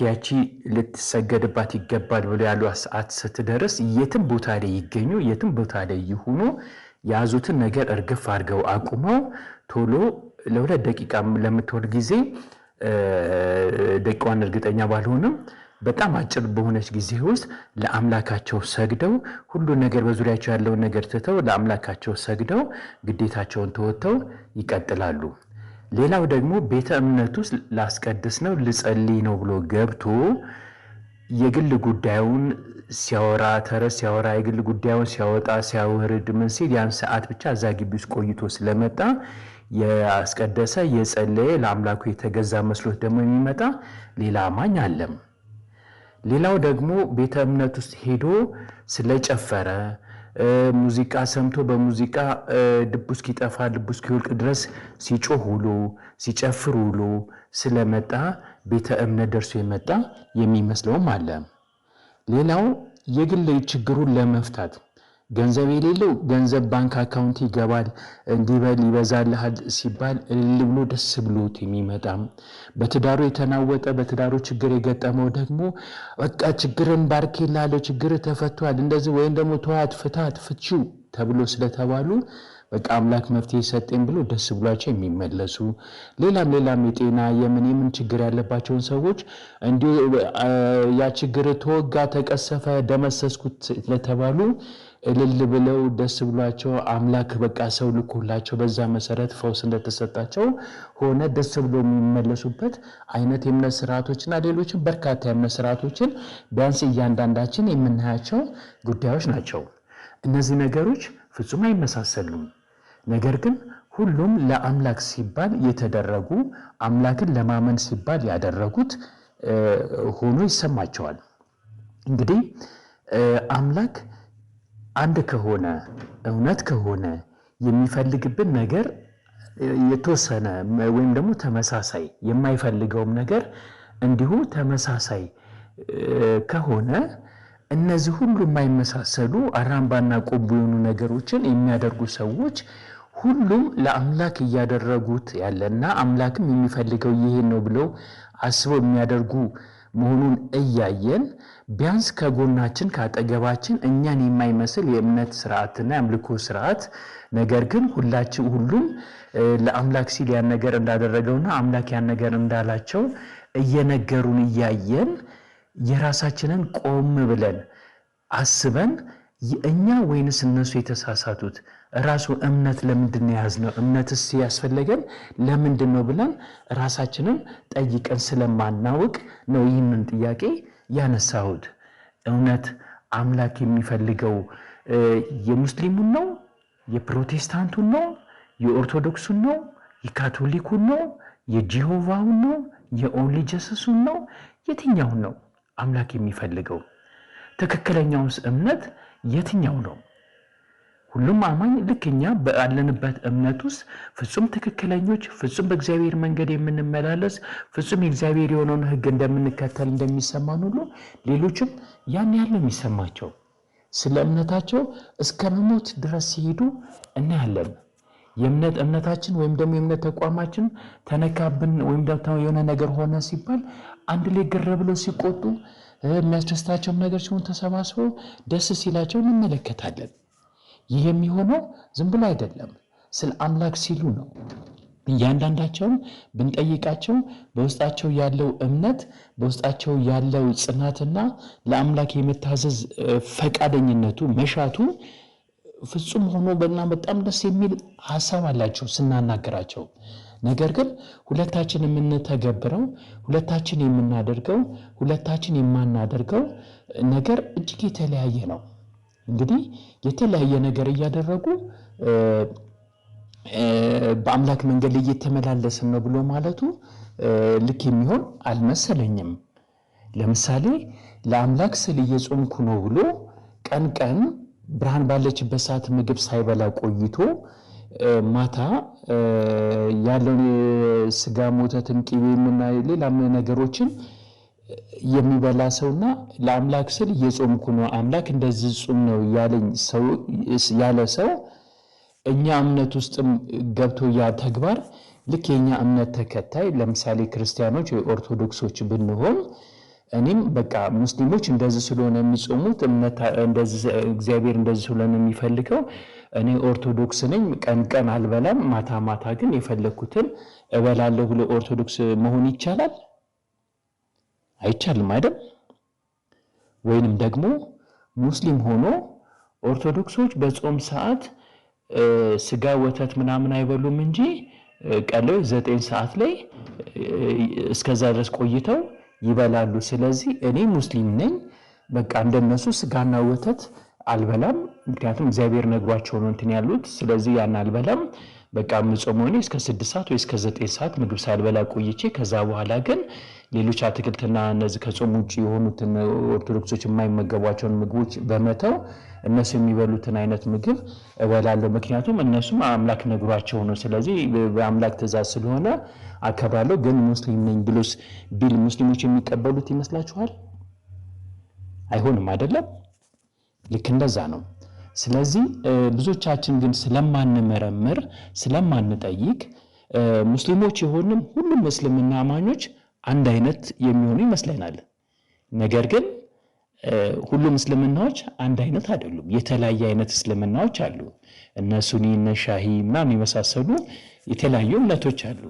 ያቺ ልትሰገድባት ይገባል ብሎ ያሉ ሰዓት ስትደርስ የትም ቦታ ላይ ይገኙ፣ የትም ቦታ ላይ ይሁኑ፣ የያዙትን ነገር እርግፍ አድርገው አቁመው ቶሎ ለ2 ደቂቃ ለምትሆን ጊዜ፣ ደቂቃዋን እርግጠኛ ባልሆንም በጣም አጭር በሆነች ጊዜ ውስጥ ለአምላካቸው ሰግደው፣ ሁሉ ነገር በዙሪያቸው ያለውን ነገር ትተው ለአምላካቸው ሰግደው ግዴታቸውን ተወጥተው ይቀጥላሉ። ሌላው ደግሞ ቤተ እምነት ውስጥ ላስቀድስ ነው፣ ልጸልይ ነው ብሎ ገብቶ የግል ጉዳዩን ሲያወራ፣ ተረት ሲያወራ፣ የግል ጉዳዩን ሲያወጣ ሲያወርድ ምን ሲል ያን ሰዓት ብቻ እዛ ግቢ ውስጥ ቆይቶ ስለመጣ ያስቀደሰ፣ የጸለየ፣ ለአምላኩ የተገዛ መስሎት ደግሞ የሚመጣ ሌላ አማኝ አለም። ሌላው ደግሞ ቤተ እምነት ውስጥ ሄዶ ስለጨፈረ፣ ሙዚቃ ሰምቶ በሙዚቃ ልቡ እስኪጠፋ፣ ልቡ እስኪወልቅ ድረስ ሲጮህ ውሎ፣ ሲጨፍር ውሎ ስለመጣ ቤተ እምነት ደርሶ የመጣ የሚመስለውም አለ። ሌላው የግል ችግሩን ለመፍታት ገንዘብ የሌለው ገንዘብ ባንክ አካውንት ይገባል፣ እንዲበል ይበዛልሃል ሲባል እልል ብሎ ደስ ብሎት የሚመጣም፣ በትዳሩ የተናወጠ፣ በትዳሩ ችግር የገጠመው ደግሞ በቃ ችግርን ባርኬልሃለሁ፣ ችግር ተፈቷል፣ እንደዚህ ወይም ደግሞ ተዋት፣ ፍታት፣ ፍቺው ተብሎ ስለተባሉ በቃ አምላክ መፍትሄ ሰጠኝ ብሎ ደስ ብሏቸው የሚመለሱ፣ ሌላም ሌላም የጤና የምን የምን ችግር ያለባቸውን ሰዎች እንዲሁ ያ ችግር ተወጋ፣ ተቀሰፈ፣ ደመሰስኩት ስለተባሉ እልል ብለው ደስ ብሏቸው አምላክ በቃ ሰው ልኮላቸው በዛ መሰረት ፈውስ እንደተሰጣቸው ሆነ ደስ ብሎ የሚመለሱበት አይነት የእምነት ስርዓቶችና ሌሎችን በርካታ የእምነት ስርዓቶችን ቢያንስ እያንዳንዳችን የምናያቸው ጉዳዮች ናቸው። እነዚህ ነገሮች ፍጹም አይመሳሰሉም። ነገር ግን ሁሉም ለአምላክ ሲባል የተደረጉ፣ አምላክን ለማመን ሲባል ያደረጉት ሆኖ ይሰማቸዋል። እንግዲህ አምላክ አንድ ከሆነ፣ እውነት ከሆነ፣ የሚፈልግብን ነገር የተወሰነ ወይም ደግሞ ተመሳሳይ፣ የማይፈልገውም ነገር እንዲሁ ተመሳሳይ ከሆነ፣ እነዚህ ሁሉ የማይመሳሰሉ አራምባና ቆቦ የሆኑ ነገሮችን የሚያደርጉ ሰዎች ሁሉም ለአምላክ እያደረጉት ያለና አምላክም የሚፈልገው ይሄን ነው ብለው አስበው የሚያደርጉ መሆኑን እያየን፣ ቢያንስ ከጎናችን ከአጠገባችን እኛን የማይመስል የእምነት ስርዓትና የአምልኮ ስርዓት፣ ነገር ግን ሁላችን ሁሉም ለአምላክ ሲል ያን ነገር እንዳደረገውና አምላክ ያን ነገር እንዳላቸው እየነገሩን እያየን፣ የራሳችንን ቆም ብለን አስበን እኛ ወይንስ እነሱ የተሳሳቱት፣ ራሱ እምነት ለምንድን ነው የያዝነው? እምነትስ ያስፈለገን ለምንድን ነው ብለን ራሳችንን ጠይቀን ስለማናውቅ ነው ይህንን ጥያቄ ያነሳሁት። እውነት አምላክ የሚፈልገው የሙስሊሙን ነው? የፕሮቴስታንቱን ነው? የኦርቶዶክሱን ነው? የካቶሊኩን ነው? የጂሆቫውን ነው? የ Only Jesus ኡን ነው? የትኛውን ነው አምላክ የሚፈልገው? ትክክለኛውስ እምነት የትኛው ነው? ሁሉም አማኝ ልክ እኛ ባለንበት እምነት ውስጥ ፍጹም ትክክለኞች፣ ፍጹም በእግዚአብሔር መንገድ የምንመላለስ፣ ፍጹም የእግዚአብሔር የሆነውን ሕግ እንደምንከተል እንደሚሰማን ሁሉ ሌሎችም ያን ያህል ነው የሚሰማቸው። ስለ እምነታቸው እስከ መሞት ድረስ ሲሄዱ እናያለን። የእምነት እምነታችን ወይም ደግሞ የእምነት ተቋማችን ተነካብን ወይም ደግሞ የሆነ ነገር ሆነ ሲባል አንድ ላይ ግር ብለው ሲቆጡ፣ የሚያስደስታቸውም ነገር ሲሆን ተሰባስበው ደስ ሲላቸው እንመለከታለን። ይህ የሚሆነው ዝም ብሎ አይደለም፣ ስለ አምላክ ሲሉ ነው። እያንዳንዳቸውን ብንጠይቃቸው በውስጣቸው ያለው እምነት፣ በውስጣቸው ያለው ጽናትና ለአምላክ የመታዘዝ ፈቃደኝነቱ፣ መሻቱ ፍጹም ሆኖ በና በጣም ደስ የሚል ሀሳብ አላቸው ስናናገራቸው። ነገር ግን ሁለታችን የምንተገብረው፣ ሁለታችን የምናደርገው፣ ሁለታችን የማናደርገው ነገር እጅግ የተለያየ ነው። እንግዲህ የተለያየ ነገር እያደረጉ በአምላክ መንገድ ላይ እየተመላለስን ነው ብሎ ማለቱ ልክ የሚሆን አልመሰለኝም። ለምሳሌ ለአምላክ ስል እየጾምኩ ነው ብሎ ቀን ቀን ብርሃን ባለችበት ሰዓት ምግብ ሳይበላ ቆይቶ ማታ ያለውን የስጋ ወተትን፣ ቅቤምና ሌላም ነገሮችን የሚበላ ሰውና ለአምላክ ስል እየጾምኩ ነው፣ አምላክ እንደዚህ ጹም ነው ያለኝ ሰው ያለ ሰው፣ እኛ እምነት ውስጥም ገብቶ ያ ተግባር ልክ የኛ እምነት ተከታይ ለምሳሌ ክርስቲያኖች ወይ ኦርቶዶክሶች ብንሆን፣ እኔም በቃ ሙስሊሞች እንደዚህ ስለሆነ የሚጾሙት፣ እምነት እንደዚህ፣ እግዚአብሔር እንደዚህ ስለሆነ የሚፈልገው፣ እኔ ኦርቶዶክስ ነኝ፣ ቀን ቀን አልበላም፣ ማታ ማታ ግን የፈለግኩትን እበላለሁ ብሎ ኦርቶዶክስ መሆን ይቻላል? አይቻልም አይደል? ወይንም ደግሞ ሙስሊም ሆኖ ኦርቶዶክሶች በጾም ሰዓት ስጋ ወተት ምናምን አይበሉም እንጂ ቀን ላይ 9 ሰዓት ላይ እስከዛ ድረስ ቆይተው ይበላሉ። ስለዚህ እኔ ሙስሊም ነኝ፣ በቃ እንደነሱ ስጋና ወተት አልበላም፣ ምክንያቱም እግዚአብሔር ነግሯቸው ነው እንትን ያሉት። ስለዚህ ያን አልበላም። በቃ የምጾመው እኔ እስከ 6 ሰዓት ወይ እስከ 9 ሰዓት ምግብ ሳልበላ ቆይቼ ከዛ በኋላ ግን ሌሎች አትክልትና እነዚህ ከጾም ውጭ የሆኑትን ኦርቶዶክሶች የማይመገቧቸውን ምግቦች በመተው እነሱ የሚበሉትን አይነት ምግብ እበላለሁ። ምክንያቱም እነሱም አምላክ ነግሯቸው ነው። ስለዚህ በአምላክ ትእዛዝ ስለሆነ አከብራለሁ። ግን ሙስሊም ነኝ ብሎስ ቢል ሙስሊሞች የሚቀበሉት ይመስላችኋል? አይሆንም አይደለም? ልክ እንደዛ ነው። ስለዚህ ብዙዎቻችን ግን ስለማንመረምር፣ ስለማንጠይቅ ሙስሊሞች የሆንም ሁሉም እስልምና አማኞች አንድ አይነት የሚሆኑ ይመስለናል። ነገር ግን ሁሉም እስልምናዎች አንድ አይነት አይደሉም። የተለያየ አይነት እስልምናዎች አሉ። እነ ሱኒ፣ እነ ሻሂ ምናምን የመሳሰሉ የተለያዩ እምነቶች አሉ።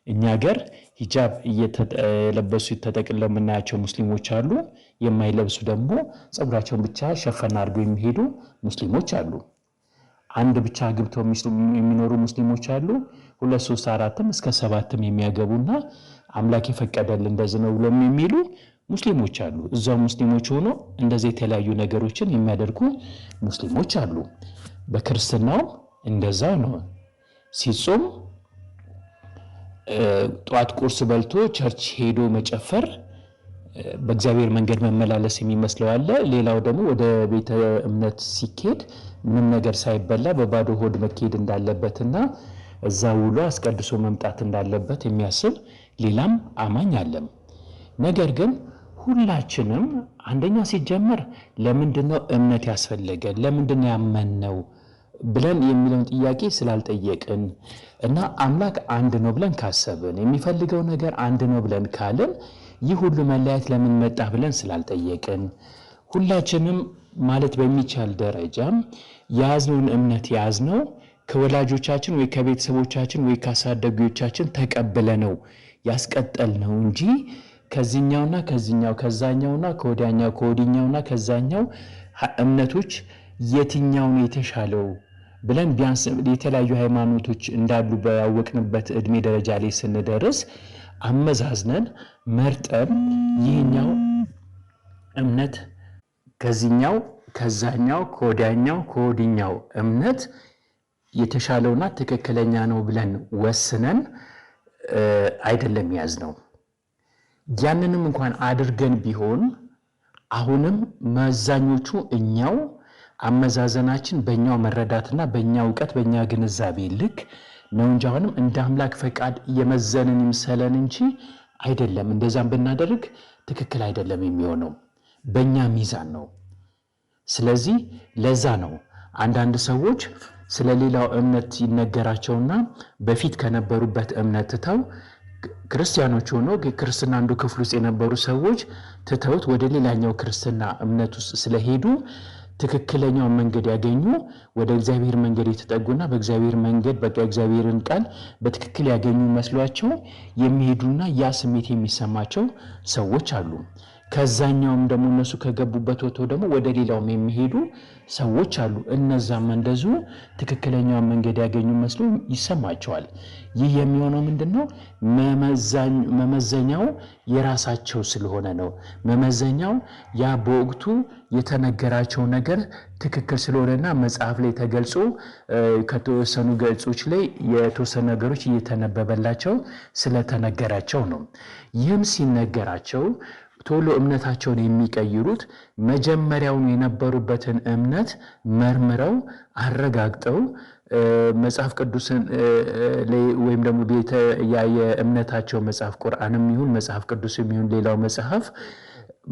እኛ ሀገር ሂጃብ እየለበሱ ተጠቅልለው የምናያቸው ሙስሊሞች አሉ። የማይለብሱ ደግሞ ፀጉራቸውን ብቻ ሸፈን አድርገው የሚሄዱ ሙስሊሞች አሉ። አንድ ብቻ አግብተው የሚኖሩ ሙስሊሞች አሉ። ሁለት፣ ሶስት፣ አራትም እስከ ሰባትም የሚያገቡና አምላክ የፈቀደልን እንደዚህ ነው ብሎም የሚሉ ሙስሊሞች አሉ። እዛው ሙስሊሞች ሆኖ እንደዚህ የተለያዩ ነገሮችን የሚያደርጉ ሙስሊሞች አሉ። በክርስትናውም እንደዛው ነው። ሲጾም ጠዋት ቁርስ በልቶ church ሄዶ መጨፈር በእግዚአብሔር መንገድ መመላለስ የሚመስለው አለ። ሌላው ደግሞ ወደ ቤተ እምነት ሲኬድ ምንም ነገር ሳይበላ በባዶ ሆድ መኬድ እንዳለበትና እዛ ውሎ አስቀድሶ መምጣት እንዳለበት የሚያስብ ሌላም አማኝ አለም። ነገር ግን ሁላችንም አንደኛ ሲጀመር ለምንድነው እምነት ያስፈለገን፣ ለምንድነው ያመንነው ብለን የሚለውን ጥያቄ ስላልጠየቅን እና አምላክ አንድ ነው ብለን ካሰብን፣ የሚፈልገው ነገር አንድ ነው ብለን ካልን፣ ይህ ሁሉ መለያየት ለምን መጣ ብለን ስላልጠየቅን፣ ሁላችንም ማለት በሚቻል ደረጃ የያዝነውን እምነት የያዝነው ከወላጆቻችን ወይ ከቤተሰቦቻችን ወይ ካሳደጊዎቻችን ተቀብለነው ያስቀጠልነው እንጂ ከዚህኛውና ከዚህኛው፣ ከዛኛውና ከወዲያኛው፣ ከወዲኛውና ከዛኛው እምነቶች የትኛው ነው የተሻለው ብለን ቢያንስ የተለያዩ ሃይማኖቶች እንዳሉ ባወቅንበት እድሜ ደረጃ ላይ ስንደርስ አመዛዝነን መርጠን ይህኛው እምነት ከዚህኛው፣ ከዛኛው፣ ከወዲያኛው፣ ከወዲኛው እምነት የተሻለውና ትክክለኛ ነው ብለን ወስነን አይደለም የያዝነው። ያንንም እንኳን አድርገን ቢሆን አሁንም መዛኞቹ እኛው፣ አመዛዘናችን በእኛው መረዳትና በእኛ እውቀት በእኛ ግንዛቤ ልክ ነው እንጂ አሁንም እንደ አምላክ ፈቃድ የመዘንን ይምሰለን እንጂ አይደለም። እንደዛም ብናደርግ ትክክል አይደለም የሚሆነው፣ በእኛ ሚዛን ነው። ስለዚህ ለዛ ነው አንዳንድ ሰዎች ስለ ሌላው እምነት ይነገራቸውና በፊት ከነበሩበት እምነት ትተው፣ ክርስቲያኖች ሆኖ ክርስትና አንዱ ክፍል ውስጥ የነበሩ ሰዎች ትተውት ወደ ሌላኛው ክርስትና እምነት ውስጥ ስለሄዱ ትክክለኛውን መንገድ ያገኙ፣ ወደ እግዚአብሔር መንገድ የተጠጉና በእግዚአብሔር መንገድ በቃ እግዚአብሔርን ቃል በትክክል ያገኙ መስሏቸው የሚሄዱና ያ ስሜት የሚሰማቸው ሰዎች አሉ። ከዛኛውም ደግሞ እነሱ ከገቡበት ወጥተው ደግሞ ወደ ሌላውም የሚሄዱ ሰዎች አሉ። እነዛም እንደዚሁ ትክክለኛውን መንገድ ያገኙ መስሎ ይሰማቸዋል። ይህ የሚሆነው ምንድን ነው? መመዘኛው የራሳቸው ስለሆነ ነው። መመዘኛው ያ በወቅቱ የተነገራቸው ነገር ትክክል ስለሆነና መጽሐፍ ላይ ተገልጾ ከተወሰኑ ገጾች ላይ የተወሰኑ ነገሮች እየተነበበላቸው ስለተነገራቸው ነው። ይህም ሲነገራቸው ቶሎ እምነታቸውን የሚቀይሩት መጀመሪያውኑ የነበሩበትን እምነት መርምረው አረጋግጠው መጽሐፍ ቅዱስን ወይም ደግሞ የእምነታቸው መጽሐፍ ቁርአንም ይሁን መጽሐፍ ቅዱስም ይሁን ሌላው መጽሐፍ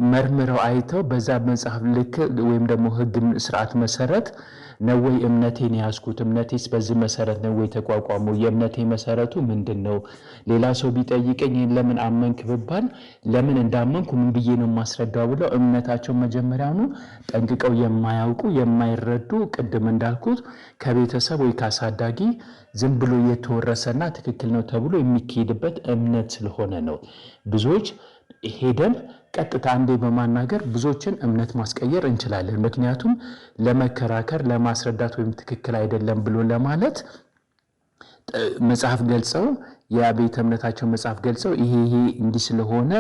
መርምረው አይተው በዛ መጽሐፍ ልክ ወይም ደግሞ ሕግ ስርዓት መሰረት ነው ወይ እምነቴን የያዝኩት? እምነቴስ በዚህ መሰረት ነው ወይ ተቋቋመው? የእምነቴ መሰረቱ ምንድን ነው? ሌላ ሰው ቢጠይቀኝ ይህን ለምን አመንክ ብባል ለምን እንዳመንኩ ምን ብዬ ነው የማስረዳው ብለው እምነታቸውን መጀመሪያውኑ ጠንቅቀው የማያውቁ፣ የማይረዱ፣ ቅድም እንዳልኩት ከቤተሰብ ወይ ካሳዳጊ ዝም ብሎ የተወረሰና ትክክል ነው ተብሎ የሚካሄድበት እምነት ስለሆነ ነው። ብዙዎች ሄደን ቀጥታ አንዴ በማናገር ብዙዎችን እምነት ማስቀየር እንችላለን። ምክንያቱም ለመከራከር፣ ለማስረዳት ወይም ትክክል አይደለም ብሎ ለማለት መጽሐፍ ገልጸው፣ የቤተ እምነታቸው መጽሐፍ ገልጸው ይሄ ይሄ እንዲህ ስለሆነ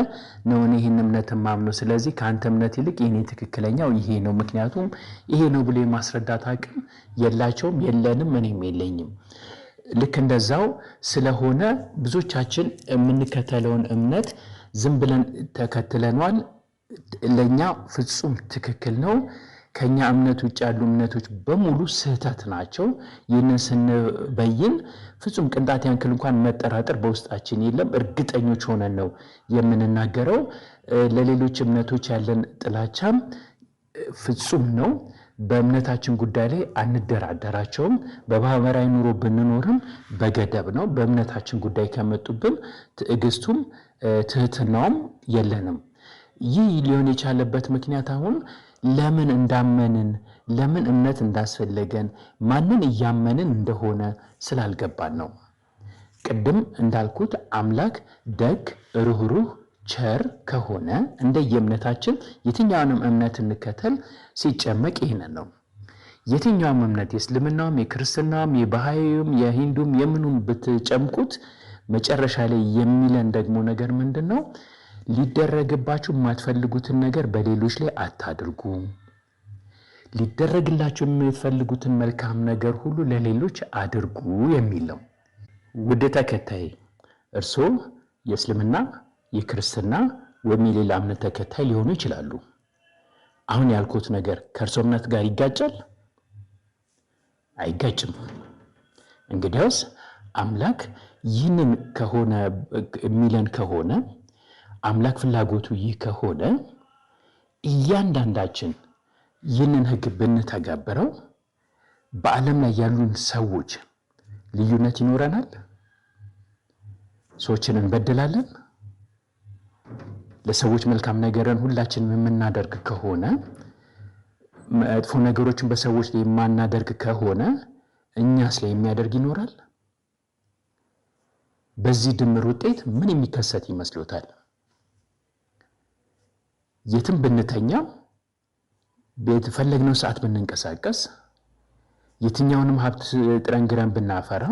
ነው እኔ ይህን እምነት የማምነው፣ ስለዚህ ከአንተ እምነት ይልቅ የኔ ትክክለኛው ይሄ ነው፣ ምክንያቱም ይሄ ነው ብሎ የማስረዳት አቅም የላቸውም፣ የለንም፣ እኔም የለኝም። ልክ እንደዛው ስለሆነ ብዙዎቻችን የምንከተለውን እምነት ዝም ብለን ተከትለኗል። ለእኛ ፍጹም ትክክል ነው። ከኛ እምነት ውጭ ያሉ እምነቶች በሙሉ ስህተት ናቸው። ይህንን ስንበይን ፍጹም ቅንጣት ያንክል እንኳን መጠራጠር በውስጣችን የለም። እርግጠኞች ሆነን ነው የምንናገረው። ለሌሎች እምነቶች ያለን ጥላቻም ፍጹም ነው። በእምነታችን ጉዳይ ላይ አንደራደራቸውም። በማህበራዊ ኑሮ ብንኖርም በገደብ ነው። በእምነታችን ጉዳይ ከመጡብን ትዕግስቱም ትህትናውም የለንም። ይህ ሊሆን የቻለበት ምክንያት አሁን ለምን እንዳመንን፣ ለምን እምነት እንዳስፈለገን፣ ማንን እያመንን እንደሆነ ስላልገባን ነው። ቅድም እንዳልኩት አምላክ ደግ፣ ርኅሩህ፣ ቸር ከሆነ እንደየእምነታችን የትኛውንም እምነት እንከተል ሲጨመቅ ይህንን ነው። የትኛውም እምነት የእስልምናውም፣ የክርስትናውም፣ የባሃዩም፣ የሂንዱም፣ የምኑም ብትጨምቁት መጨረሻ ላይ የሚለን ደግሞ ነገር ምንድን ነው? ሊደረግባችሁ የማትፈልጉትን ነገር በሌሎች ላይ አታድርጉ። ሊደረግላችሁ የምትፈልጉትን መልካም ነገር ሁሉ ለሌሎች አድርጉ የሚል ነው። ውድ ተከታይ፣ እርስዎ የእስልምና፣ የክርስትና ወይም የሌላ እምነት ተከታይ ሊሆኑ ይችላሉ። አሁን ያልኩት ነገር ከእርሶ እምነት ጋር ይጋጫል? አይጋጭም። እንግዲያውስ አምላክ ይህንን ከሆነ የሚለን ከሆነ፣ አምላክ ፍላጎቱ ይህ ከሆነ፣ እያንዳንዳችን ይህንን ሕግ ብንተገብረው በዓለም ላይ ያሉን ሰዎች ልዩነት ይኖረናል? ሰዎችን እንበድላለን? ለሰዎች መልካም ነገርን ሁላችንም የምናደርግ ከሆነ፣ መጥፎ ነገሮችን በሰዎች ላይ የማናደርግ ከሆነ እኛስ ላይ የሚያደርግ ይኖራል? በዚህ ድምር ውጤት ምን የሚከሰት ይመስሎታል? የትም ብንተኛ፣ በፈለግነው ሰዓት ብንንቀሳቀስ፣ የትኛውንም ሀብት ጥረን ግረን ብናፈራ፣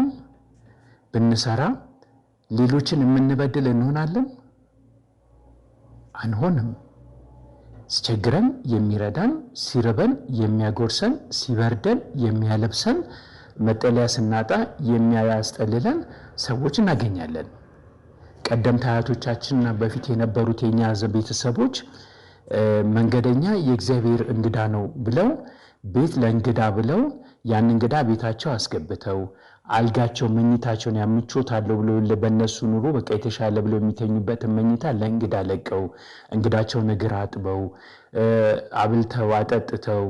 ብንሰራ ሌሎችን የምንበድል እንሆናለን? አንሆንም። ሲቸግረን የሚረዳን፣ ሲርበን የሚያጎርሰን፣ ሲበርደን የሚያለብሰን፣ መጠለያ ስናጣ የሚያስጠልለን ሰዎች እናገኛለን። ቀደምት አያቶቻችንና በፊት የነበሩት የኛ ቤተሰቦች መንገደኛ የእግዚአብሔር እንግዳ ነው ብለው፣ ቤት ለእንግዳ ብለው ያን እንግዳ ቤታቸው አስገብተው አልጋቸው መኝታቸውን ያምቾት አለው ብለው በእነሱ ኑሮ በቃ የተሻለ ብለው የሚተኙበትን መኝታ ለእንግዳ ለቀው፣ እንግዳቸውን እግር አጥበው፣ አብልተው፣ አጠጥተው፣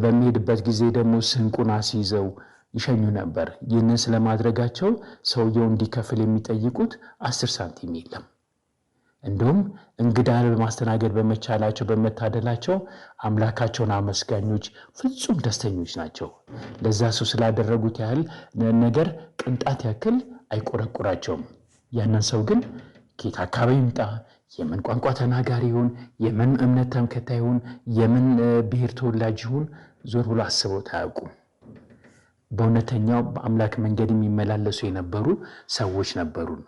በሚሄድበት ጊዜ ደግሞ ስንቁን አስይዘው ይሸኙ ነበር። ይህንን ስለማድረጋቸው ሰውየው እንዲከፍል የሚጠይቁት 10 ሳንቲም የለም። እንደውም እንግዳ በማስተናገድ በመቻላቸው፣ በመታደላቸው አምላካቸውን አመስጋኞች፣ ፍጹም ደስተኞች ናቸው። ለዛ ሰው ስላደረጉት ያህል ነገር ቅንጣት ያክል አይቆረቁራቸውም። ያንን ሰው ግን ከየት አካባቢ ይምጣ፣ የምን ቋንቋ ተናጋሪ ይሁን፣ የምን እምነት ተከታይ ይሁን፣ የምን ብሔር ተወላጅ ይሁን ዞር ብሎ አስበው አያውቁም። በእውነተኛው በአምላክ መንገድ የሚመላለሱ የነበሩ ሰዎች ነበሩን።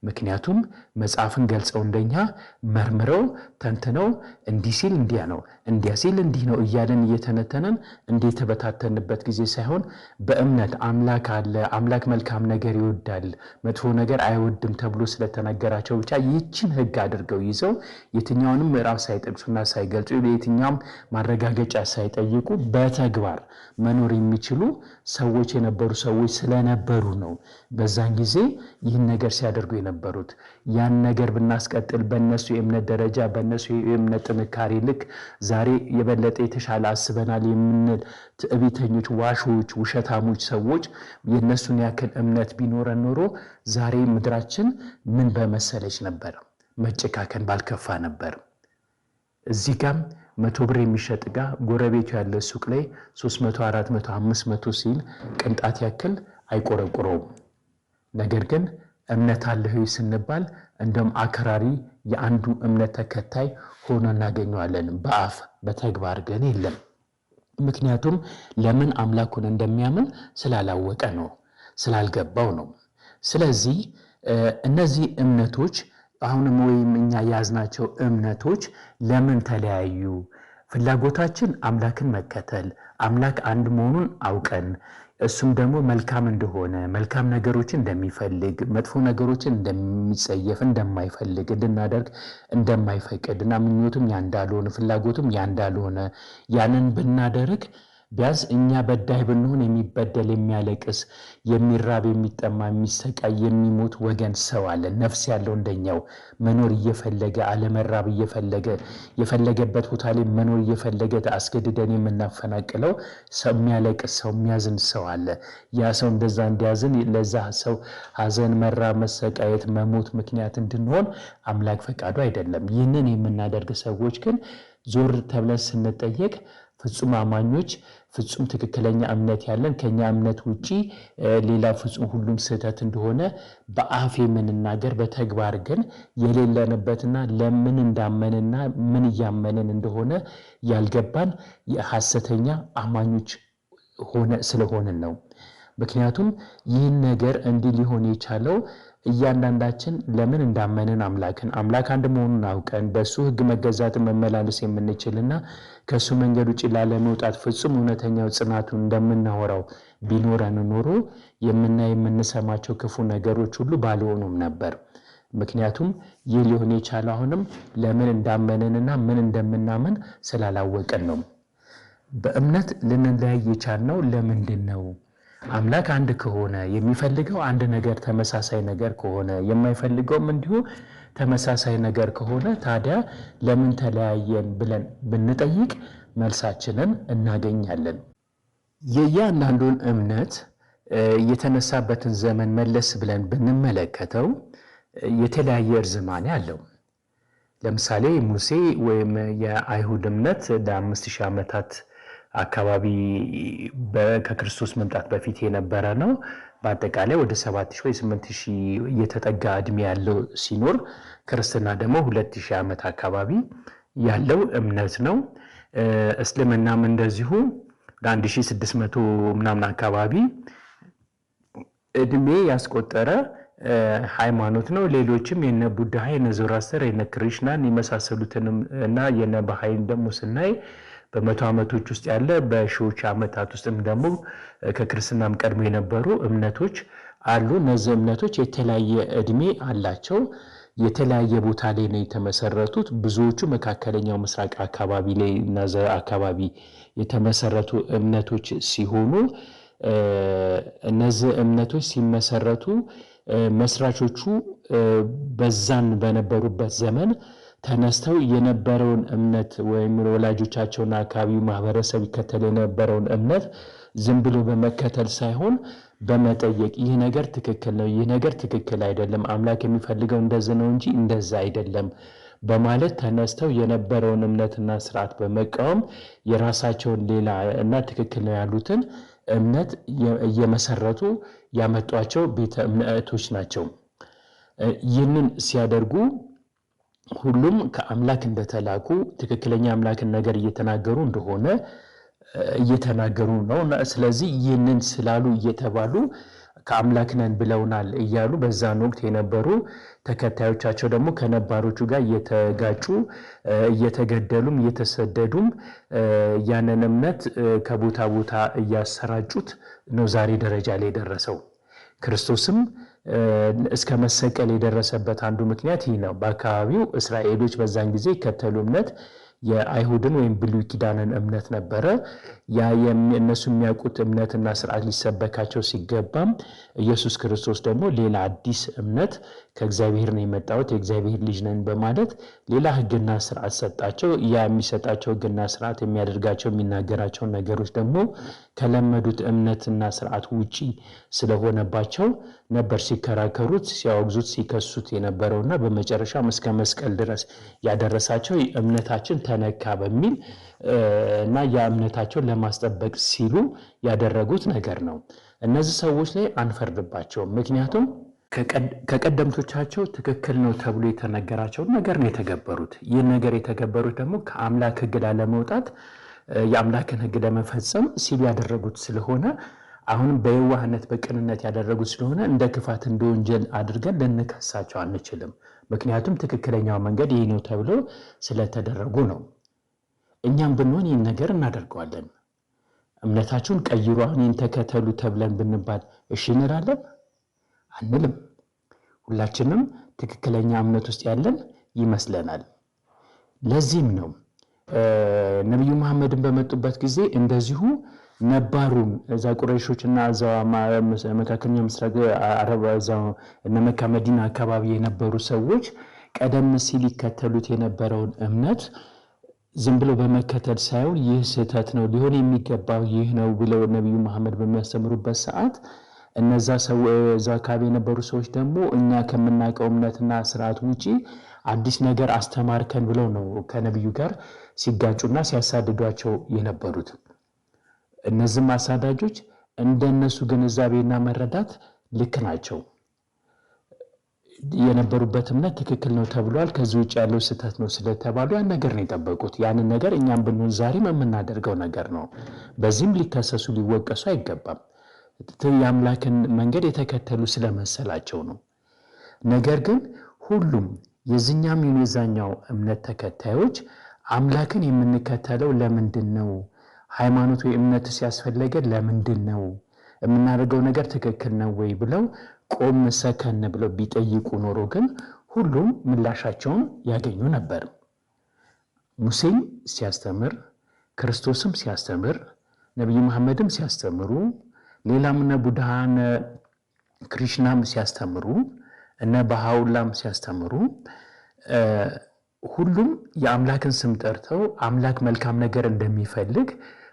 ምክንያቱም መጽሐፍን ገልጸው እንደኛ መርምረው ተንትነው እንዲህ ሲል እንዲያ ነው፣ እንዲያ ሲል እንዲህ ነው እያለን እየተነተነን እንዲህ የተበታተንበት ጊዜ ሳይሆን፣ በእምነት አምላክ አለ፣ አምላክ መልካም ነገር ይወዳል፣ መጥፎ ነገር አይወድም ተብሎ ስለተነገራቸው ብቻ ይህችን ሕግ አድርገው ይዘው የትኛውንም ምዕራፍ ሳይጠቅሱና ሳይገልጹ፣ የትኛውም ማረጋገጫ ሳይጠይቁ በተግባር መኖር የሚችሉ ሰዎች የነበሩ ሰዎች ስለነበሩ ነው በዛን ጊዜ ይህን ነገር ሲያደርጉ የነበሩት። ያን ነገር ብናስቀጥል በእነሱ የእምነት ደረጃ፣ በእነሱ የእምነት ጥንካሬ ልክ ዛሬ የበለጠ የተሻለ አስበናል የምንል ትዕቢተኞች፣ ዋሾች፣ ውሸታሞች ሰዎች የእነሱን ያክል እምነት ቢኖረን ኖሮ ዛሬ ምድራችን ምን በመሰለች ነበር፣ መጨካከን ባልከፋ ነበር። እዚህ ጋም 100 ብር የሚሸጥ ዕቃ ጎረቤቱ ያለ ሱቅ ላይ 300፣ 400፣ 500 ሲል ቅንጣት ያክል አይቆረቁረውም። ነገር ግን እምነት አለህ ወይ ስንባል እንደውም አክራሪ የአንዱ እምነት ተከታይ ሆኖ እናገኘዋለን። በአፍ፣ በተግባር ግን የለም። ምክንያቱም ለምን አምላኩን እንደሚያምን ስላላወቀ ነው፣ ስላልገባው ነው። ስለዚህ እነዚህ እምነቶች አሁንም ወይም እኛ የያዝናቸው እምነቶች ለምን ተለያዩ? ፍላጎታችን አምላክን መከተል፣ አምላክ አንድ መሆኑን አውቀን እሱም ደግሞ መልካም እንደሆነ፣ መልካም ነገሮችን እንደሚፈልግ፣ መጥፎ ነገሮችን እንደሚጸየፍ፣ እንደማይፈልግ፣ እንድናደርግ እንደማይፈቅድ እና ምኞቱም ያ እንዳልሆነ፣ ፍላጎቱም ያ እንዳልሆነ፣ ያንን ብናደርግ ቢያንስ እኛ በዳይ ብንሆን የሚበደል፣ የሚያለቅስ፣ የሚራብ፣ የሚጠማ፣ የሚሰቃይ፣ የሚሞት ወገን ሰው አለ። ነፍስ ያለው፣ እንደኛው መኖር እየፈለገ፣ አለመራብ እየፈለገ፣ የፈለገበት ቦታ ላይ መኖር እየፈለገ አስገድደን የምናፈናቅለው ሰው፣ የሚያለቅስ ሰው፣ የሚያዝን ሰው አለ። ያ ሰው እንደዛ እንዲያዝን፣ ለዛ ሰው ሐዘን፣ መራብ፣ መሰቃየት፣ መሞት ምክንያት እንድንሆን አምላክ ፈቃዱ አይደለም። ይህንን የምናደርግ ሰዎች ግን ዞር ተብለን ስንጠየቅ ፍጹም አማኞች፣ ፍጹም ትክክለኛ እምነት ያለን፣ ከኛ እምነት ውጪ ሌላ ፍጹም ሁሉም ስህተት እንደሆነ በአፍ የምንናገር፣ በተግባር ግን የሌለንበትና ለምን እንዳመንና ምን እያመንን እንደሆነ ያልገባን የሐሰተኛ አማኞች ሆነ ስለሆንን ነው። ምክንያቱም ይህን ነገር እንዲህ ሊሆን የቻለው እያንዳንዳችን ለምን እንዳመንን አምላክን አምላክ አንድ መሆኑን አውቀን በእሱ ሕግ መገዛትን መመላለስ የምንችልና ከእሱ መንገድ ውጭ ላለመውጣት ፍጹም እውነተኛው ጽናቱን እንደምናወራው ቢኖረን ኖሮ የምናይ የምንሰማቸው ክፉ ነገሮች ሁሉ ባልሆኑም ነበር። ምክንያቱም ይህ ሊሆን የቻለው አሁንም ለምን እንዳመንንና ምን እንደምናምን ስላላወቅን ነው። በእምነት ልንለያይ የቻልነው ለምንድን ነው? አምላክ አንድ ከሆነ፣ የሚፈልገው አንድ ነገር ተመሳሳይ ነገር ከሆነ፣ የማይፈልገውም እንዲሁ ተመሳሳይ ነገር ከሆነ፣ ታዲያ ለምን ተለያየን ብለን ብንጠይቅ መልሳችንን እናገኛለን። የእያንዳንዱን እምነት የተነሳበትን ዘመን መለስ ብለን ብንመለከተው የተለያየ እርዝማኔ አለው። ለምሳሌ ሙሴ ወይም የአይሁድ እምነት ለ5000 ዓመታት አካባቢ ከክርስቶስ መምጣት በፊት የነበረ ነው። በአጠቃላይ ወደ 7000 ወይ 8000 እየተጠጋ እድሜ ያለው ሲኖር፣ ክርስትና ደግሞ 2000 ዓመት አካባቢ ያለው እምነት ነው። እስልምናም እንደዚሁ ለ1600 ምናምን አካባቢ እድሜ ያስቆጠረ ሃይማኖት ነው። ሌሎችም የነ ቡድሃ፣ የነ ዞራስተር፣ የነ ክሪሽናን የመሳሰሉትንም እና የነ ባሃይን ደግሞ ስናይ በመቶ ዓመቶች ውስጥ ያለ፣ በሺዎች ዓመታት ውስጥም ደግሞ ከክርስትናም ቀድሞ የነበሩ እምነቶች አሉ። እነዚህ እምነቶች የተለያየ እድሜ አላቸው። የተለያየ ቦታ ላይ ነው የተመሰረቱት። ብዙዎቹ መካከለኛው ምስራቅ አካባቢ ላይ እና አካባቢ የተመሰረቱ እምነቶች ሲሆኑ፣ እነዚህ እምነቶች ሲመሰረቱ መስራቾቹ በዛን በነበሩበት ዘመን ተነስተው የነበረውን እምነት ወይም ወላጆቻቸውን አካባቢው ማህበረሰብ ይከተል የነበረውን እምነት ዝም ብሎ በመከተል ሳይሆን በመጠየቅ፣ ይህ ነገር ትክክል ነው፣ ይህ ነገር ትክክል አይደለም፣ አምላክ የሚፈልገው እንደዚህ ነው እንጂ እንደዛ አይደለም በማለት ተነስተው የነበረውን እምነትና ስርዓት በመቃወም የራሳቸውን ሌላ እና ትክክል ነው ያሉትን እምነት እየመሰረቱ ያመጧቸው ቤተ እምነቶች ናቸው። ይህንን ሲያደርጉ ሁሉም ከአምላክ እንደተላኩ፣ ትክክለኛ አምላክን ነገር እየተናገሩ እንደሆነ እየተናገሩ ነው። ስለዚህ ይህንን ስላሉ እየተባሉ፣ ከአምላክ ነን ብለውናል እያሉ በዛን ወቅት የነበሩ ተከታዮቻቸው ደግሞ ከነባሮቹ ጋር እየተጋጩ፣ እየተገደሉም እየተሰደዱም ያንን እምነት ከቦታ ቦታ እያሰራጩት ነው ዛሬ ደረጃ ላይ የደረሰው። ክርስቶስም እስከ መሰቀል የደረሰበት አንዱ ምክንያት ይህ ነው። በአካባቢው እስራኤሎች በዛን ጊዜ ይከተሉ እምነት የአይሁድን ወይም ብሉይ ኪዳንን እምነት ነበረ። ያ እነሱ የሚያውቁት እምነትና ስርዓት ሊሰበካቸው ሲገባም ኢየሱስ ክርስቶስ ደግሞ ሌላ አዲስ እምነት፣ ከእግዚአብሔር ነው የመጣሁት፣ የእግዚአብሔር ልጅ ነን በማለት ሌላ ሕግና ስርዓት ሰጣቸው። ያ የሚሰጣቸው ሕግና ስርዓት፣ የሚያደርጋቸው የሚናገራቸው ነገሮች ደግሞ ከለመዱት እምነትና ስርዓት ውጪ ስለሆነባቸው ነበር ሲከራከሩት፣ ሲያወግዙት፣ ሲከሱት የነበረውና በመጨረሻም እስከ መስቀል ድረስ ያደረሳቸው እምነታችን ተነካ በሚል እና ያ እምነታቸውን ለማስጠበቅ ሲሉ ያደረጉት ነገር ነው። እነዚህ ሰዎች ላይ አንፈርድባቸውም። ምክንያቱም ከቀደምቶቻቸው ትክክል ነው ተብሎ የተነገራቸውን ነገር ነው የተገበሩት። ይህን ነገር የተገበሩት ደግሞ ከአምላክ ሕግ ላለመውጣት፣ የአምላክን ሕግ ለመፈጸም ሲሉ ያደረጉት ስለሆነ፣ አሁንም በየዋህነት በቅንነት ያደረጉት ስለሆነ እንደ ክፋት እንደ ወንጀል አድርገን ልንከሳቸው አንችልም። ምክንያቱም ትክክለኛው መንገድ ይህ ነው ተብሎ ስለተደረጉ ነው። እኛም ብንሆን ይህን ነገር እናደርገዋለን። እምነታችሁን ቀይሩ፣ አሁን ይህን ተከተሉ ተብለን ብንባል እሺ እንላለን? አንልም። ሁላችንም ትክክለኛ እምነት ውስጥ ያለን ይመስለናል። ለዚህም ነው ነቢዩ መሐመድን በመጡበት ጊዜ እንደዚሁ ነባሩን እዛ ቁረይሾች እና እዛ መካከለኛ ምስራቅ አረብ እዛ እነ መካ መዲና አካባቢ የነበሩ ሰዎች ቀደም ሲል ይከተሉት የነበረውን እምነት ዝም ብሎ በመከተል ሳይሆን ይህ ስህተት ነው፣ ሊሆን የሚገባው ይህ ነው ብለው ነቢዩ መሐመድ በሚያስተምሩበት ሰዓት እነዛ ሰው እዛ አካባቢ የነበሩ ሰዎች ደግሞ እኛ ከምናውቀው እምነትና ስርዓት ውጪ አዲስ ነገር አስተማርከን ብለው ነው ከነቢዩ ጋር ሲጋጩና ሲያሳድዷቸው የነበሩት። እነዚህም አሳዳጆች እንደነሱ ግንዛቤና መረዳት ልክ ናቸው። የነበሩበት እምነት ትክክል ነው ተብሏል። ከዚህ ውጭ ያለው ስህተት ነው ስለተባሉ ያን ነገር ነው የጠበቁት። ያንን ነገር እኛም ብንሆን ዛሬም የምናደርገው ነገር ነው። በዚህም ሊከሰሱ ሊወቀሱ አይገባም። የአምላክን መንገድ የተከተሉ ስለመሰላቸው ነው። ነገር ግን ሁሉም የዚህኛም ይሁን የዛኛው እምነት ተከታዮች አምላክን የምንከተለው ለምንድን ነው? ሃይማኖት ወይ እምነት ሲያስፈለገ ለምንድን ነው? የምናደርገው ነገር ትክክል ነው ወይ ብለው ቆም ሰከን ብለው ቢጠይቁ ኖሮ ግን ሁሉም ምላሻቸውን ያገኙ ነበር። ሙሴም ሲያስተምር፣ ክርስቶስም ሲያስተምር፣ ነቢዩ መሐመድም ሲያስተምሩ፣ ሌላም እነ ቡድሃ እነ ክሪሽናም ሲያስተምሩ፣ እነ ባሃውላም ሲያስተምሩ ሁሉም የአምላክን ስም ጠርተው አምላክ መልካም ነገር እንደሚፈልግ፣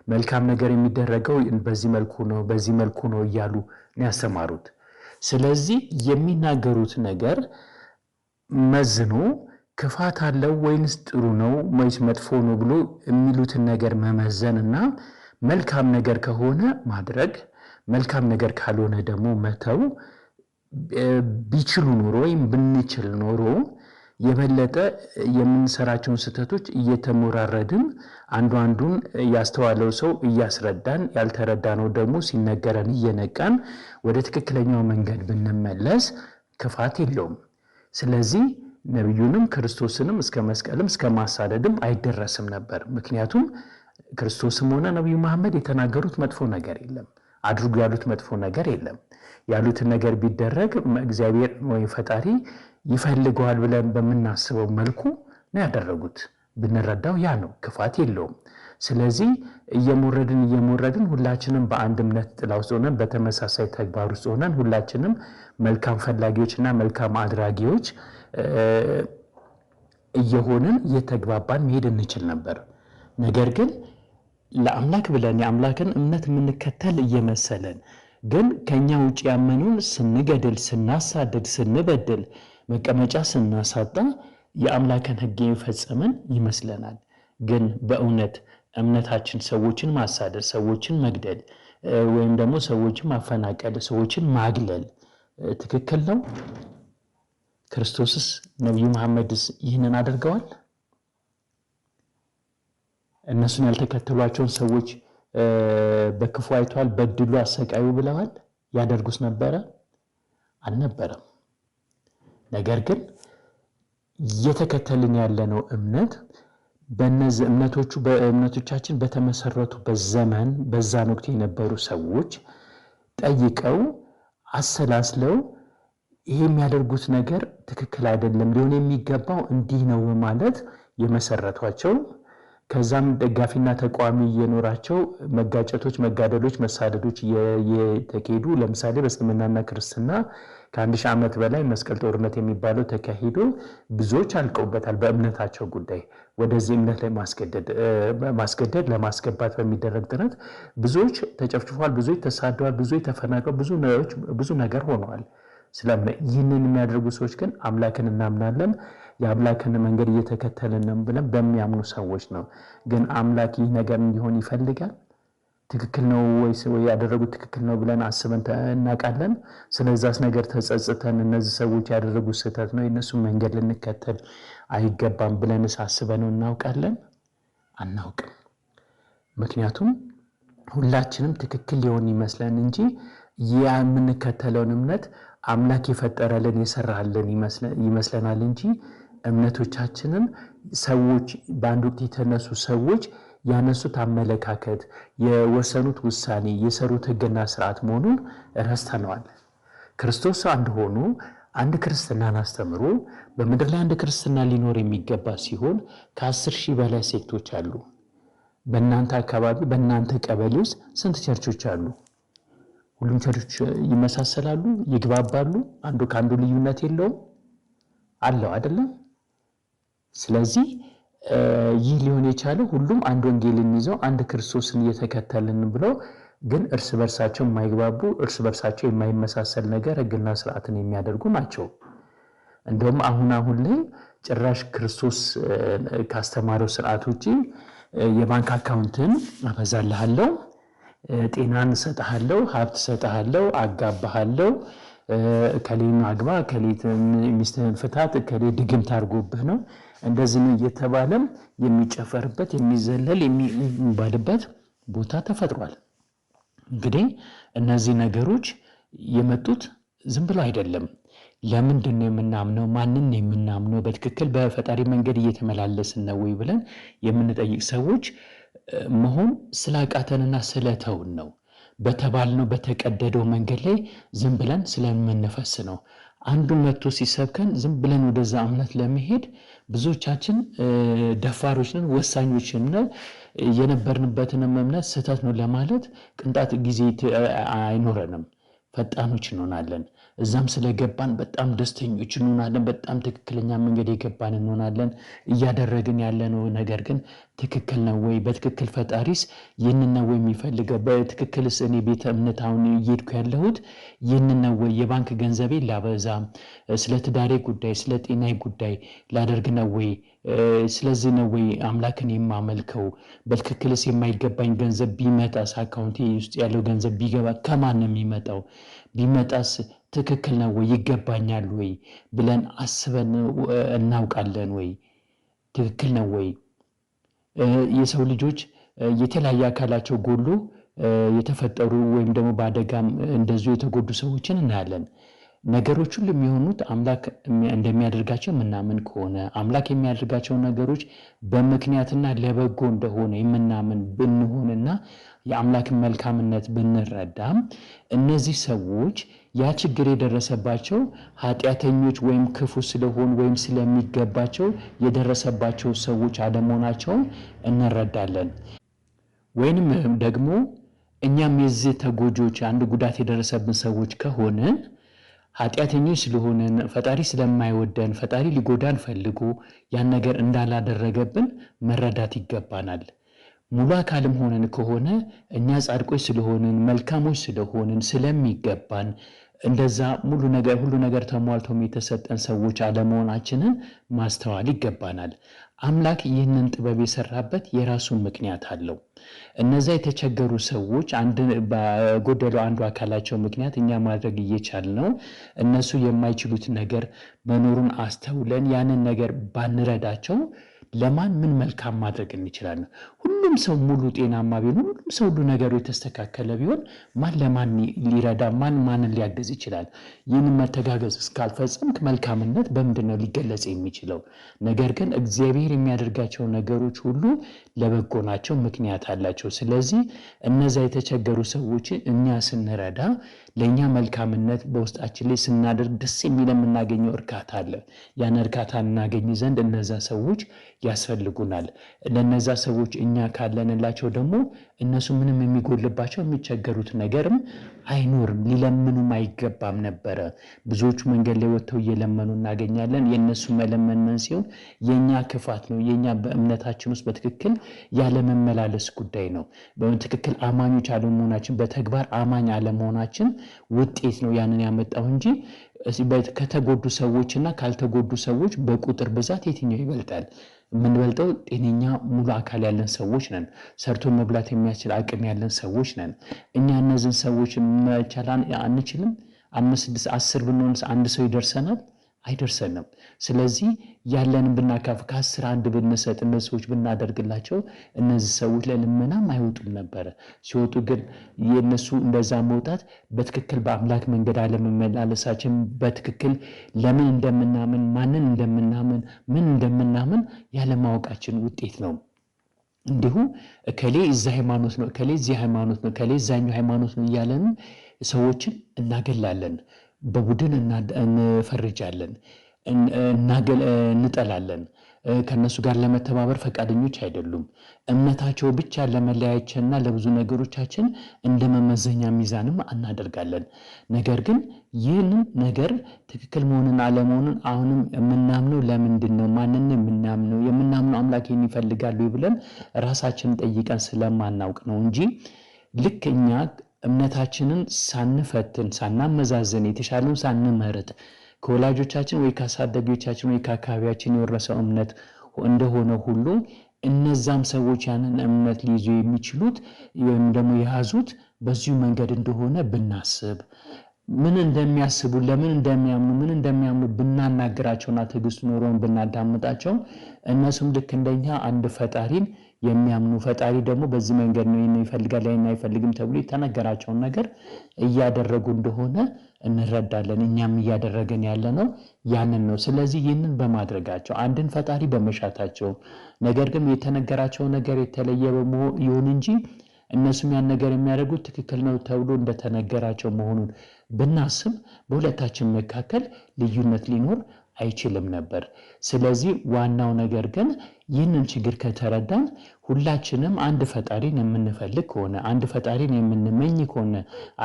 መልካም ነገር የሚደረገው በዚህ መልኩ ነው፣ በዚህ መልኩ ነው እያሉ ነው ያስተማሩት። ስለዚህ የሚናገሩት ነገር መዝኖ ክፋት አለው ወይንስ ጥሩ ነው ወይስ መጥፎ ነው ብሎ የሚሉትን ነገር መመዘን እና መልካም ነገር ከሆነ ማድረግ፣ መልካም ነገር ካልሆነ ደግሞ መተው ቢችሉ ኖሮ ወይም ብንችል ኖሮ የበለጠ የምንሰራቸውን ስህተቶች እየተሞራረድን አንዱ አንዱን ያስተዋለው ሰው እያስረዳን፣ ያልተረዳነው ደግሞ ሲነገረን እየነቃን ወደ ትክክለኛው መንገድ ብንመለስ ክፋት የለውም። ስለዚህ ነቢዩንም ክርስቶስንም እስከ መስቀልም እስከ ማሳደድም አይደረስም ነበር። ምክንያቱም ክርስቶስም ሆነ ነቢዩ መሐመድ የተናገሩት መጥፎ ነገር የለም። አድርጉ ያሉት መጥፎ ነገር የለም። ያሉትን ነገር ቢደረግ እግዚአብሔር ወይም ፈጣሪ ይፈልገዋል ብለን በምናስበው መልኩ ነው ያደረጉት። ብንረዳው ያ ነው፣ ክፋት የለውም። ስለዚህ እየሞረድን እየሞረድን ሁላችንም በአንድ እምነት ጥላ ውስጥ ሆነን በተመሳሳይ ተግባር ውስጥ ሆነን ሁላችንም መልካም ፈላጊዎችና መልካም አድራጊዎች እየሆንን እየተግባባን መሄድ እንችል ነበር። ነገር ግን ለአምላክ ብለን የአምላክን እምነት የምንከተል እየመሰለን ግን ከኛ ውጭ ያመኑን ስንገድል፣ ስናሳድድ፣ ስንበድል፣ መቀመጫ ስናሳጣ የአምላክን ሕግ የፈጸምን ይመስለናል። ግን በእውነት እምነታችን ሰዎችን ማሳደድ፣ ሰዎችን መግደል ወይም ደግሞ ሰዎችን ማፈናቀል፣ ሰዎችን ማግለል ትክክል ነው? ክርስቶስስ ነቢዩ መሐመድስ ይህንን አድርገዋል? እነሱን ያልተከተሏቸውን ሰዎች በክፉ አይተዋል፣ በድሉ፣ አሰቃዩ ብለዋል? ያደርጉስ ነበረ? አልነበረም። ነገር ግን እየተከተልን ያለነው እምነት በእነዚህ እምነቶቹ በእምነቶቻችን በተመሰረቱበት ዘመን በዛን ወቅት የነበሩ ሰዎች ጠይቀው አሰላስለው ይሄ የሚያደርጉት ነገር ትክክል አይደለም፣ ሊሆን የሚገባው እንዲህ ነው በማለት የመሰረቷቸው፣ ከዛም ደጋፊና ተቃዋሚ እየኖራቸው መጋጨቶች፣ መጋደሎች፣ መሳደዶች እየተካሄዱ፣ ለምሳሌ በእስልምናና ክርስትና ከ1000 ዓመት በላይ መስቀል ጦርነት የሚባለው ተካሂዶ ብዙዎች አልቀውበታል። በእምነታቸው ጉዳይ ወደዚህ እምነት ላይ ማስገደድ ለማስገባት በሚደረግ ጥረት ብዙዎች ተጨፍጭፈዋል፣ ብዙዎች ተሳደዋል፣ ብዙዎች ተፈናቅለው ብዙ ነገር ሆነዋል። ይህንን የሚያደርጉ ሰዎች ግን አምላክን እናምናለን፣ የአምላክን መንገድ እየተከተልን ነው ብለን በሚያምኑ ሰዎች ነው። ግን አምላክ ይህ ነገር እንዲሆን ይፈልጋል? ትክክል ነው ወይስ ወይ ያደረጉት ትክክል ነው ብለን አስበን እናውቃለን? ስለዛስ ነገር ተጸጽተን እነዚህ ሰዎች ያደረጉት ስህተት ነው፣ የእነሱን መንገድ ልንከተል አይገባም ብለንስ አስበነው እናውቃለን? አናውቅም። ምክንያቱም ሁላችንም ትክክል ሊሆን ይመስለን እንጂ የምንከተለውን እምነት አምላክ የፈጠረልን የሰራልን ይመስለናል እንጂ እምነቶቻችንን ሰዎች በአንድ ወቅት የተነሱ ሰዎች ያነሱት አመለካከት፣ የወሰኑት ውሳኔ፣ የሰሩት ሕግና ስርዓት መሆኑን ረስተነዋል። ክርስቶስ አንድ ሆኖ አንድ ክርስትናን አስተምሮ በምድር ላይ አንድ ክርስትና ሊኖር የሚገባ ሲሆን ከ10,000 በላይ sect ኦች አሉ። በእናንተ አካባቢ በእናንተ ቀበሌ ውስጥ ስንት ቸርቾች አሉ? ሁሉም ቸርቾች ይመሳሰላሉ? ይግባባሉ? አንዱ ከአንዱ ልዩነት የለውም? አለው አይደለም? ስለዚህ ይህ ሊሆን የቻለው ሁሉም አንድ ወንጌልን ይዘው አንድ ክርስቶስን እየተከተልን ብለው ግን እርስ በርሳቸው የማይግባቡ፣ እርስ በርሳቸው የማይመሳሰል ነገር ሕግና ስርዓትን የሚያደርጉ ናቸው። እንደውም አሁን አሁን ላይ ጭራሽ ክርስቶስ ካስተማረው ስርዓት ውጪ የባንክ አካውንትን አበዛልሃለሁ፣ ጤናን እሰጥሃለሁ፣ ሀብት እሰጥሃለሁ፣ አጋባሃለሁ፣ እከሌን አግባ፣ እከሌ ሚስትህን ፍታት፣ እከሌ ድግምት አድርጎብህ ነው፣ እንደዚህ ነው እየተባለም የሚጨፈርበት የሚዘለል የሚባልበት ቦታ ተፈጥሯል። እንግዲህ እነዚህ ነገሮች የመጡት ዝም ብሎ አይደለም። ለምንድን ነው የምናምነው? ማንን ነው የምናምነው? በትክክል በፈጣሪ መንገድ እየተመላለስን ነው ወይ ብለን የምንጠይቅ ሰዎች መሆን ስላቃተንና ስለተውን ነው። በተባልነው በተቀደደው መንገድ ላይ ዝም ብለን ስለምንፈስ ነው። አንዱ መጥቶ ሲሰብከን ዝም ብለን ወደዛ እምነት ለመሄድ ብዙዎቻችን ደፋሮች ነን፣ ወሳኞች ነን። የነበርንበትንም እምነት ስህተት ነው ለማለት ቅንጣት ጊዜ አይኖረንም። ፈጣኖች እንሆናለን። እዛም ስለገባን በጣም ደስተኞች እንሆናለን። በጣም ትክክለኛ መንገድ የገባን እንሆናለን። እያደረግን ያለነው ነገር ግን ትክክል ነው ወይ? በትክክል ፈጣሪስ ይህንን ነው ወይ የሚፈልገው? በትክክልስ እኔ ቤተ እምነት አሁን እየሄድኩ ያለሁት ይህንን ነው ወይ? የባንክ ገንዘቤ ላበዛ፣ ስለ ትዳሬ ጉዳይ፣ ስለ ጤናዬ ጉዳይ ላደርግ ነው ወይ? ስለዚህ ነው ወይ አምላክን የማመልከው? በትክክልስ የማይገባኝ ገንዘብ ቢመጣስ፣ አካውንቴ ውስጥ ያለው ገንዘብ ቢገባ ከማን ነው የሚመጣው? ቢመጣስ ትክክል ነው ወይ? ይገባኛል ወይ ብለን አስበን እናውቃለን ወይ? ትክክል ነው ወይ? የሰው ልጆች የተለያየ አካላቸው ጎሎ የተፈጠሩ ወይም ደግሞ በአደጋም እንደዚሁ የተጎዱ ሰዎችን እናያለን። ነገሮች ሁሉ የሚሆኑት አምላክ እንደሚያደርጋቸው የምናምን ከሆነ፣ አምላክ የሚያደርጋቸው ነገሮች በምክንያትና ለበጎ እንደሆነ የምናምን ብንሆንና የአምላክን መልካምነት ብንረዳም፣ እነዚህ ሰዎች ያ ችግር የደረሰባቸው ኃጢአተኞች ወይም ክፉ ስለሆኑ ወይም ስለሚገባቸው የደረሰባቸው ሰዎች አለመሆናቸውን እንረዳለን። ወይንም ደግሞ እኛም የዚህ ተጎጂዎች፣ አንድ ጉዳት የደረሰብን ሰዎች ከሆንን፣ ኃጢአተኞች ስለሆንን፣ ፈጣሪ ስለማይወደን፣ ፈጣሪ ሊጎዳን ፈልጎ ያን ነገር እንዳላደረገብን መረዳት ይገባናል። ሙሉ አካልም ሆነን ከሆነ እኛ ጻድቆች ስለሆንን፣ መልካሞች ስለሆንን፣ ስለሚገባን እንደዛ ሙሉ ነገር ሁሉ ነገር ተሟልቶም የተሰጠን ሰዎች አለመሆናችንን ማስተዋል ይገባናል። አምላክ ይህንን ጥበብ የሰራበት የራሱ ምክንያት አለው። እነዛ የተቸገሩ ሰዎች አንድ በጎደለው አንዱ አካላቸው ምክንያት እኛ ማድረግ እየቻልነው እነሱ የማይችሉት ነገር መኖሩን አስተውለን ያንን ነገር ባንረዳቸው ለማን ምን መልካም ማድረግ እንችላለን? ሁሉም ሰው ሙሉ ጤናማ ቢሆን፣ ሁሉም ሰው ሁሉ ነገሩ የተስተካከለ ቢሆን ማን ለማን ሊረዳ፣ ማን ማንን ሊያግዝ ይችላል? ይህንን መተጋገዝ እስካልፈጸምክ መልካምነት በምንድን ነው ሊገለጽ የሚችለው? ነገር ግን እግዚአብሔር የሚያደርጋቸው ነገሮች ሁሉ ለበጎ ናቸው፣ ምክንያት አላቸው። ስለዚህ እነዛ የተቸገሩ ሰዎችን እኛ ስንረዳ ለእኛ መልካምነት በውስጣችን ላይ ስናደርግ ደስ የሚል የምናገኘው እርካታ አለ። ያን እርካታ እናገኝ ዘንድ እነዛ ሰዎች ያስፈልጉናል። ለነዛ ሰዎች እኛ ካለንላቸው ደግሞ እነሱ ምንም የሚጎልባቸው የሚቸገሩት ነገርም አይኖርም። ሊለምኑም አይገባም ነበረ። ብዙዎቹ መንገድ ላይ ወጥተው እየለመኑ እናገኛለን። የእነሱ መለመን መንስኤው የእኛ ክፋት ነው። የእኛ በእምነታችን ውስጥ በትክክል ያለመመላለስ ጉዳይ ነው። በትክክል አማኞች አለመሆናችን፣ በተግባር አማኝ አለመሆናችን ውጤት ነው ያንን ያመጣው እንጂ ከተጎዱ ሰዎች እና ካልተጎዱ ሰዎች በቁጥር ብዛት የትኛው ይበልጣል? የምንበልጠው ጤነኛ ሙሉ አካል ያለን ሰዎች ነን። ሰርቶ መብላት የሚያስችል አቅም ያለን ሰዎች ነን። እኛ እነዚህን ሰዎች መቻል አንችልም? 5፣ 6፣ 10 ብንሆን አንድ ሰው ይደርሰናል? አይደርሰንም። ስለዚህ ያለንን ብናካፍል፣ ከ10 አንድ ብንሰጥ፣ እነዚህ ሰዎች ብናደርግላቸው እነዚህ ሰዎች ለልመናም አይወጡም ነበረ። ሲወጡ ግን የእነሱ እንደዛ መውጣት በትክክል በአምላክ መንገድ አለመመላለሳችን፣ በትክክል ለምን እንደምናምን፣ ማንን እንደምናምን፣ ምን እንደምናምን ያለማወቃችን ውጤት ነው። እንዲሁ እከሌ እዛ ሃይማኖት ነው፣ እከሌ እዚህ ሃይማኖት ነው፣ እከሌ እዛኛው ሃይማኖት ነው እያለን ሰዎችን እናገላለን፣ በቡድን እንፈርጃለን፣ እንጠላለን። ከእነሱ ጋር ለመተባበር ፈቃደኞች አይደሉም። እምነታቸው ብቻ ለመለያየቻና ለብዙ ነገሮቻችን እንደ መመዘኛ ሚዛንም አናደርጋለን። ነገር ግን ይህንን ነገር ትክክል መሆንን አለመሆኑን፣ አሁንም የምናምነው ለምንድን ነው? ማንን የምናምነው? የምናምነው አምላክ ይህን ይፈልጋሉ ብለን ራሳችንን ጠይቀን ስለማናውቅ ነው እንጂ ልክ እኛ እምነታችንን ሳንፈትን፣ ሳናመዛዝን፣ የተሻለውን ሳንመርጥ ከወላጆቻችን ወይ ከአሳዳጊዎቻችን ወይ ከአካባቢያችን የወረሰው እምነት እንደሆነ ሁሉ እነዛም ሰዎች ያንን እምነት ሊይዙ የሚችሉት ወይም ደግሞ የያዙት በዚሁ መንገድ እንደሆነ ብናስብ፣ ምን እንደሚያስቡ፣ ለምን እንደሚያምኑ፣ ምን እንደሚያምኑ ብናናግራቸውና ትዕግስት ኖሮን ብናዳምጣቸው እነሱም ልክ እንደኛ አንድ ፈጣሪን የሚያምኑ፣ ፈጣሪ ደግሞ በዚህ መንገድ ነው፣ ይህን ይፈልጋል፣ ይህን አይፈልግም ተብሎ የተነገራቸውን ነገር እያደረጉ እንደሆነ እንረዳለን። እኛም እያደረገን ያለ ነው ያንን ነው። ስለዚህ ይህንን በማድረጋቸው፣ አንድን ፈጣሪ በመሻታቸው፣ ነገር ግን የተነገራቸው ነገር የተለየ ይሁን እንጂ እነሱም ያን ነገር የሚያደርጉት ትክክል ነው ተብሎ እንደተነገራቸው መሆኑን ብናስብ በሁለታችን መካከል ልዩነት ሊኖር አይችልም ነበር። ስለዚህ ዋናው ነገር ግን ይህንን ችግር ከተረዳን፣ ሁላችንም አንድ ፈጣሪን የምንፈልግ ከሆነ፣ አንድ ፈጣሪን የምንመኝ ከሆነ፣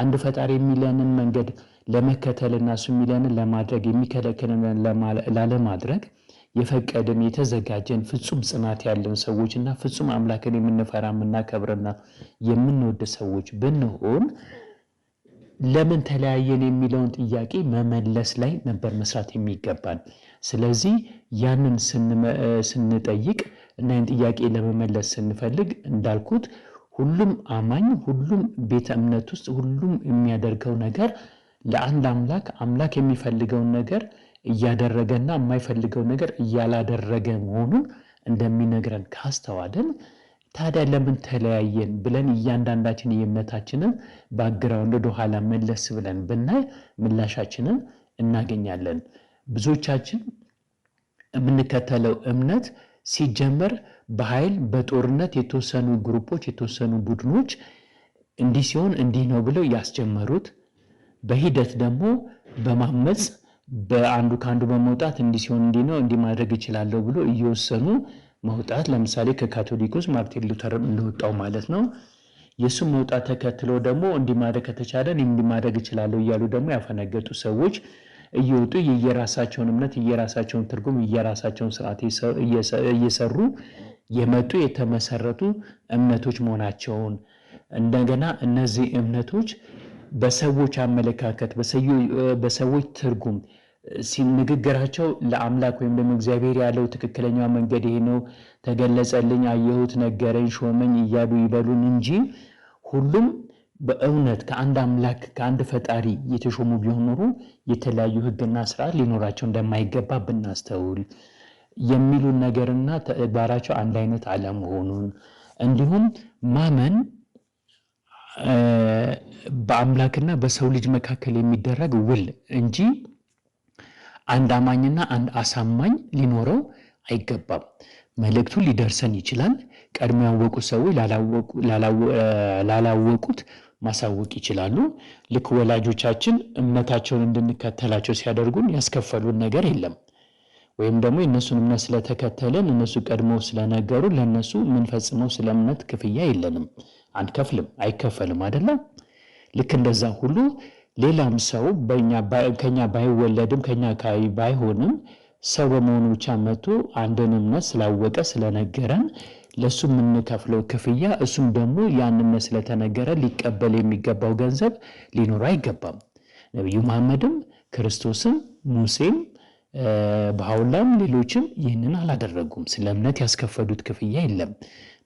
አንድ ፈጣሪ የሚለንን መንገድ ለመከተልና እሱ የሚለንን ለማድረግ፣ የሚከለክልንን ላለማድረግ የፈቀድን፣ የተዘጋጀን፣ ፍጹም ጽናት ያለን ሰዎች እና ፍጹም አምላክን የምንፈራ፣ የምናከብርና የምንወድ ሰዎች ብንሆን ለምን ተለያየን የሚለውን ጥያቄ መመለስ ላይ ነበር መስራት የሚገባን። ስለዚህ ያንን ስንጠይቅ እና ይህን ጥያቄ ለመመለስ ስንፈልግ እንዳልኩት ሁሉም አማኝ፣ ሁሉም ቤተ እምነት ውስጥ ሁሉም የሚያደርገው ነገር ለአንድ አምላክ፣ አምላክ የሚፈልገውን ነገር እያደረገና የማይፈልገው ነገር እያላደረገ መሆኑን እንደሚነግረን ካስተዋልን ታዲያ ለምን ተለያየን ብለን እያንዳንዳችን የእምነታችንን background ወደኋላ መለስ ብለን ብናይ ምላሻችንን እናገኛለን። ብዙዎቻችን የምንከተለው እምነት ሲጀመር በኃይል፣ በጦርነት የተወሰኑ group ኦች፣ የተወሰኑ ቡድኖች እንዲህ ሲሆን እንዲህ ነው ብለው ያስጀመሩት፣ በሂደት ደግሞ በማመፅ፣ በአንዱ ከአንዱ በመውጣት እንዲህ ሲሆን እንዲህ ነው፣ እንዲህ ማድረግ እችላለሁ ብሎ እየወሰኑ መውጣት፣ ለምሳሌ ከካቶሊክ ውስጥ ማርቲን ሉተር እንደወጣው ማለት ነው። የእሱን መውጣት ተከትሎ ደግሞ እንዲህ ማድረግ ከተቻለ እኔም እንዲህ ማድረግ እችላለሁ እያሉ ደግሞ ያፈነገጡ ሰዎች እየወጡ የየራሳቸውን እምነት፣ የየራሳቸውን ትርጉም፣ የየራሳቸውን ስርዓት እየሰሩ የመጡ፣ የተመሰረቱ እምነቶች መሆናቸውን፣ እንደገና እነዚህ እምነቶች በሰዎች አመለካከት፣ በሰዎች ትርጉም ንግግራቸው ለአምላክ ወይም ደግሞ እግዚአብሔር ያለው ትክክለኛው መንገድ ይሄ ነው፣ ተገለጸልኝ፣ አየሁት፣ ነገረኝ፣ ሾመኝ እያሉ ይበሉን እንጂ ሁሉም በእውነት ከአንድ አምላክ፣ ከአንድ ፈጣሪ የተሾሙ ቢሆን ኖሮ የተለያዩ ሕግና ስርዓት ሊኖራቸው እንደማይገባ ብናስተውል፣ የሚሉን ነገርና ተግባራቸው አንድ አይነት አለመሆኑን፣ እንዲሁም ማመን በአምላክና በሰው ልጅ መካከል የሚደረግ ውል እንጂ አንድ አማኝና አንድ አሳማኝ ሊኖረው አይገባም። መልእክቱ ሊደርሰን ይችላል። ቀድሞ ያወቁ ሰዎች ላላወቁት ማሳወቅ ይችላሉ። ልክ ወላጆቻችን እምነታቸውን እንድንከተላቸው ሲያደርጉን ያስከፈሉን ነገር የለም። ወይም ደግሞ የእነሱን እምነት ስለተከተልን፣ እነሱ ቀድሞ ስለነገሩ ለእነሱ የምንፈጽመው ስለ እምነት ክፍያ የለንም፣ አንከፍልም፣ አይከፈልም አይደለም። ልክ እንደዛ ሁሉ ሌላም ሰው ከኛ ባይወለድም፣ ከኛ አካባቢ ባይሆንም፣ ሰው በመሆኑ ብቻ መጥቶ አንድን እምነት ስላወቀ፣ ስለነገረን ለእሱ የምንከፍለው ክፍያ፣ እሱም ደግሞ ያን እምነት ስለተነገረ ሊቀበል የሚገባው ገንዘብ ሊኖረው አይገባም። ነቢዩ መሐመድም፣ ክርስቶስም፣ ሙሴም፣ በሐውላም ሌሎችም ይህንን አላደረጉም። ስለ እምነት ያስከፈሉት ክፍያ የለም።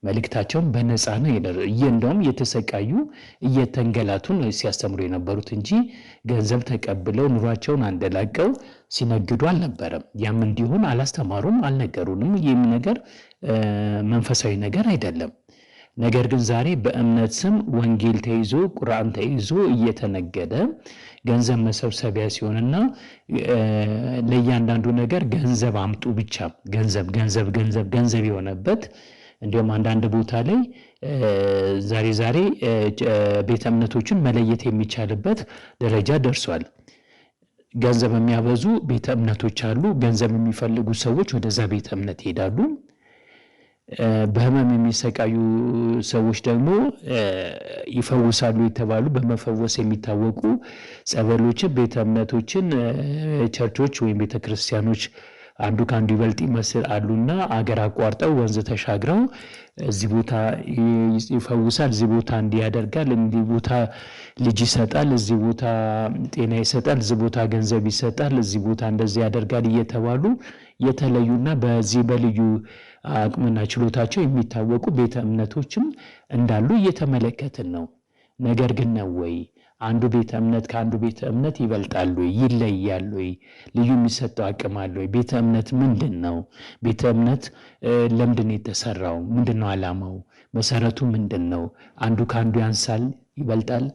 መልእክታቸውን በነፃ ነው፣ እንደውም እየተሰቃዩ፣ እየተንገላቱ ነው ሲያስተምሩ የነበሩት እንጂ ገንዘብ ተቀብለው ኑሯቸውን አንደላቀው ሲነግዱ አልነበረም። ያም እንዲሆን አላስተማሩም፣ አልነገሩንም። ይህም ነገር መንፈሳዊ ነገር አይደለም። ነገር ግን ዛሬ በእምነት ስም ወንጌል ተይዞ፣ ቁርአን ተይዞ እየተነገደ ገንዘብ መሰብሰቢያ ሲሆንና ለእያንዳንዱ ነገር ገንዘብ አምጡ ብቻ፣ ገንዘብ፣ ገንዘብ፣ ገንዘብ፣ ገንዘብ የሆነበት፣ እንዲሁም አንዳንድ ቦታ ላይ ዛሬ ዛሬ ቤተ እምነቶችን መለየት የሚቻልበት ደረጃ ደርሷል። ገንዘብ የሚያበዙ ቤተ እምነቶች አሉ። ገንዘብ የሚፈልጉ ሰዎች ወደዛ ቤተ እምነት ይሄዳሉ። በህመም የሚሰቃዩ ሰዎች ደግሞ ይፈውሳሉ የተባሉ፣ በመፈወስ የሚታወቁ ጸበሎችን፣ ቤተ እምነቶችን፣ ቸርቾች ወይም ቤተ ክርስቲያኖች አንዱ ከአንዱ ይበልጥ ይመስል አሉና አገር አቋርጠው፣ ወንዝ ተሻግረው እዚህ ቦታ ይፈውሳል፣ እዚህ ቦታ እንዲህ ያደርጋል፣ እንዲህ ቦታ ልጅ ይሰጣል፣ እዚህ ቦታ ጤና ይሰጣል፣ እዚህ ቦታ ገንዘብ ይሰጣል፣ እዚህ ቦታ እንደዚህ ያደርጋል እየተባሉ የተለዩና በዚህ በልዩ አቅምና ችሎታቸው የሚታወቁ ቤተ እምነቶችም እንዳሉ እየተመለከትን ነው። ነገር ግን ነው ወይ አንዱ ቤተ እምነት ከአንዱ ቤተ እምነት ይበልጣል ወይ? ይለያል ወይ? ልዩ የሚሰጠው አቅም አለ ወይ? ቤተ እምነት ምንድን ነው? ቤተ እምነት ለምንድን ነው የተሰራው? ምንድን ነው ዓላማው? መሰረቱ ምንድን ነው? አንዱ ከአንዱ ያንሳል ይበልጣል?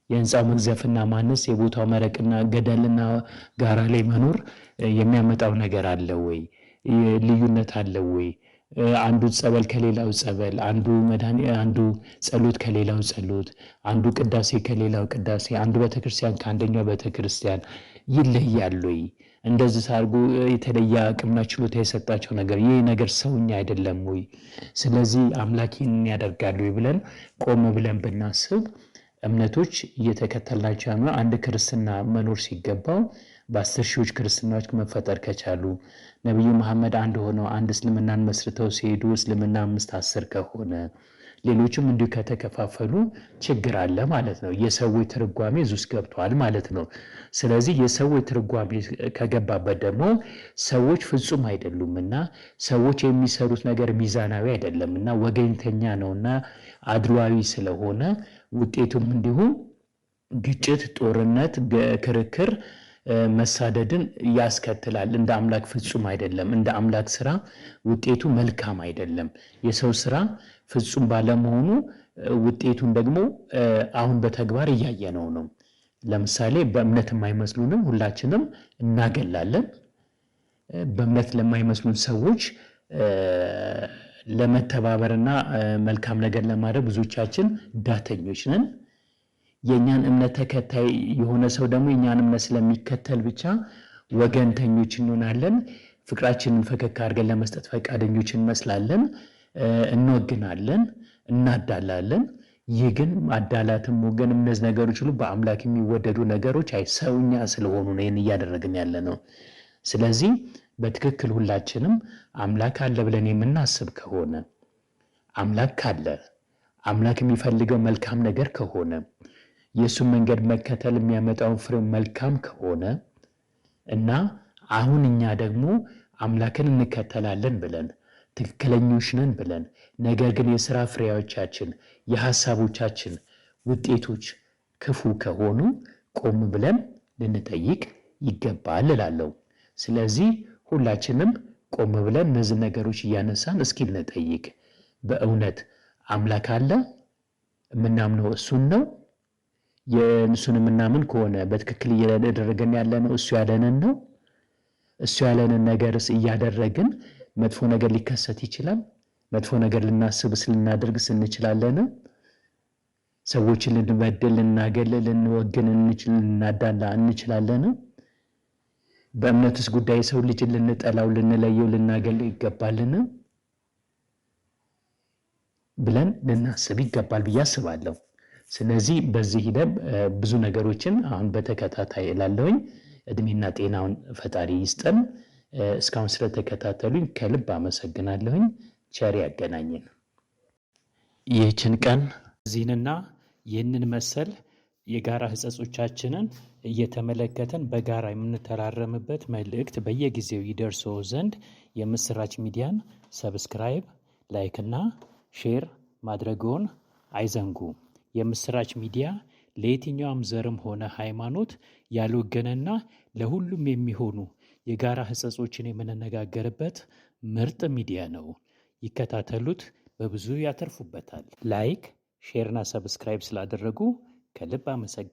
የህንፃው መግዘፍና ማነስ፣ የቦታው መረቅና ገደልና ጋራ ላይ መኖር የሚያመጣው ነገር አለ ወይ? ልዩነት አለ ወይ? አንዱ ጸበል ከሌላው ጸበል፣ አንዱ መድኃኒ አንዱ ጸሎት ከሌላው ጸሎት፣ አንዱ ቅዳሴ ከሌላው ቅዳሴ፣ አንዱ ቤተክርስቲያን ከአንደኛው ቤተክርስቲያን ይለያል ወይ? እንደዚህ አድርጎ የተለየ አቅምና ችሎታ የሰጣቸው ነገር ይህ ነገር ሰውኛ አይደለም ወይ? ስለዚህ አምላክ ይህንን ያደርጋል ወይ ብለን ቆም ብለን ብናስብ፣ እምነቶች እየተከተልናቸው ያሉ አንድ ክርስትና መኖር ሲገባው በ10 ሺዎች ክርስትናዎች መፈጠር ከቻሉ፣ ነቢዩ መሐመድ አንድ ሆነው አንድ እስልምናን መስርተው ሲሄዱ እስልምና 5 10 ከሆነ፣ ሌሎችም እንዲሁ ከተከፋፈሉ ችግር አለ ማለት ነው። የሰዎች ትርጓሜ እዚህ ውስጥ ገብቷል ማለት ነው። ስለዚህ የሰዎች ትርጓሜ ከገባበት ደግሞ ሰዎች ፍጹም አይደሉምና፣ ሰዎች የሚሰሩት ነገር ሚዛናዊ አይደለምና፣ ወገኝተኛ ነውና፣ አድሏዊ ስለሆነ ውጤቱም እንዲሁ ግጭት፣ ጦርነት፣ ክርክር፣ መሳደድን ያስከትላል። እንደ አምላክ ፍጹም አይደለም። እንደ አምላክ ስራ ውጤቱ መልካም አይደለም። የሰው ስራ ፍጹም ባለመሆኑ ውጤቱን ደግሞ አሁን በተግባር እያየነው ነው። ለምሳሌ በእምነት የማይመስሉንም ሁላችንም እናገላለን። በእምነት ለማይመስሉን ሰዎች ለመተባበርና መልካም ነገር ለማድረግ ብዙዎቻችን ዳተኞች ነን። የእኛን እምነት ተከታይ የሆነ ሰው ደግሞ የእኛን እምነት ስለሚከተል ብቻ ወገንተኞች እንሆናለን። ፍቅራችንን ፈከክ አድርገን ለመስጠት ፈቃደኞች እንመስላለን። እንወግናለን፣ እናዳላለን። ይህ ግን ማዳላትም ወገንም እነዚህ ነገሮች ሁሉ በአምላክ የሚወደዱ ነገሮች አይ ሰውኛ ስለሆኑ ነው ይህን እያደረግን ያለ ነው። ስለዚህ በትክክል ሁላችንም አምላክ አለ ብለን የምናስብ ከሆነ፣ አምላክ ካለ፣ አምላክ የሚፈልገው መልካም ነገር ከሆነ፣ የእሱን መንገድ መከተል የሚያመጣውን ፍሬው መልካም ከሆነ እና አሁን እኛ ደግሞ አምላክን እንከተላለን ብለን፣ ትክክለኞች ነን ብለን፣ ነገር ግን የስራ ፍሬዎቻችን የሀሳቦቻችን ውጤቶች ክፉ ከሆኑ ቆም ብለን ልንጠይቅ ይገባል እላለሁ። ስለዚህ ሁላችንም ቆም ብለን እነዚህ ነገሮች እያነሳን እስኪ ልንጠይቅ። በእውነት አምላክ አለ? የምናምነው እሱን ነው? የእሱን የምናምን ከሆነ በትክክል እያደረገን ያለነው እሱ ያለንን ነው? እሱ ያለንን ነገርስ እያደረግን መጥፎ ነገር ሊከሰት ይችላል? መጥፎ ነገር ልናስብስ ልናደርግስ እንችላለን? ሰዎችን ልንበድል፣ ልናገል፣ ልንወግን ልናዳላ እንችላለን? በእምነትስ ጉዳይ የሰው ልጅን ልንጠላው፣ ልንለየው፣ ልናገለው ይገባልን ብለን ልናስብ ይገባል ብዬ አስባለሁ። ስለዚህ በዚህ ሂደት ብዙ ነገሮችን አሁን በተከታታይ እላለሁኝ። እድሜና ጤናውን ፈጣሪ ይስጠን። እስካሁን ስለተከታተሉኝ ከልብ አመሰግናለሁኝ። ቸር ያገናኘን። ይህችን ቀን እዚህንና ይህንን መሰል የጋራ ሕጸጾቻችንን እየተመለከተን በጋራ የምንተራረምበት መልእክት በየጊዜው ይደርሶ ዘንድ የምስራች ሚዲያን subscribe፣ like እና share ማድረግዎን አይዘንጉ። የምስራች ሚዲያ ለየትኛውም ዘርም ሆነ ሃይማኖት ያልወገነና ለሁሉም የሚሆኑ የጋራ ሕጸጾችን የምንነጋገርበት ምርጥ ሚዲያ ነው። ይከታተሉት፣ በብዙ ያተርፉበታል። Like፣ share ና subscribe ስላደረጉ ከልብ አመሰግናለሁ።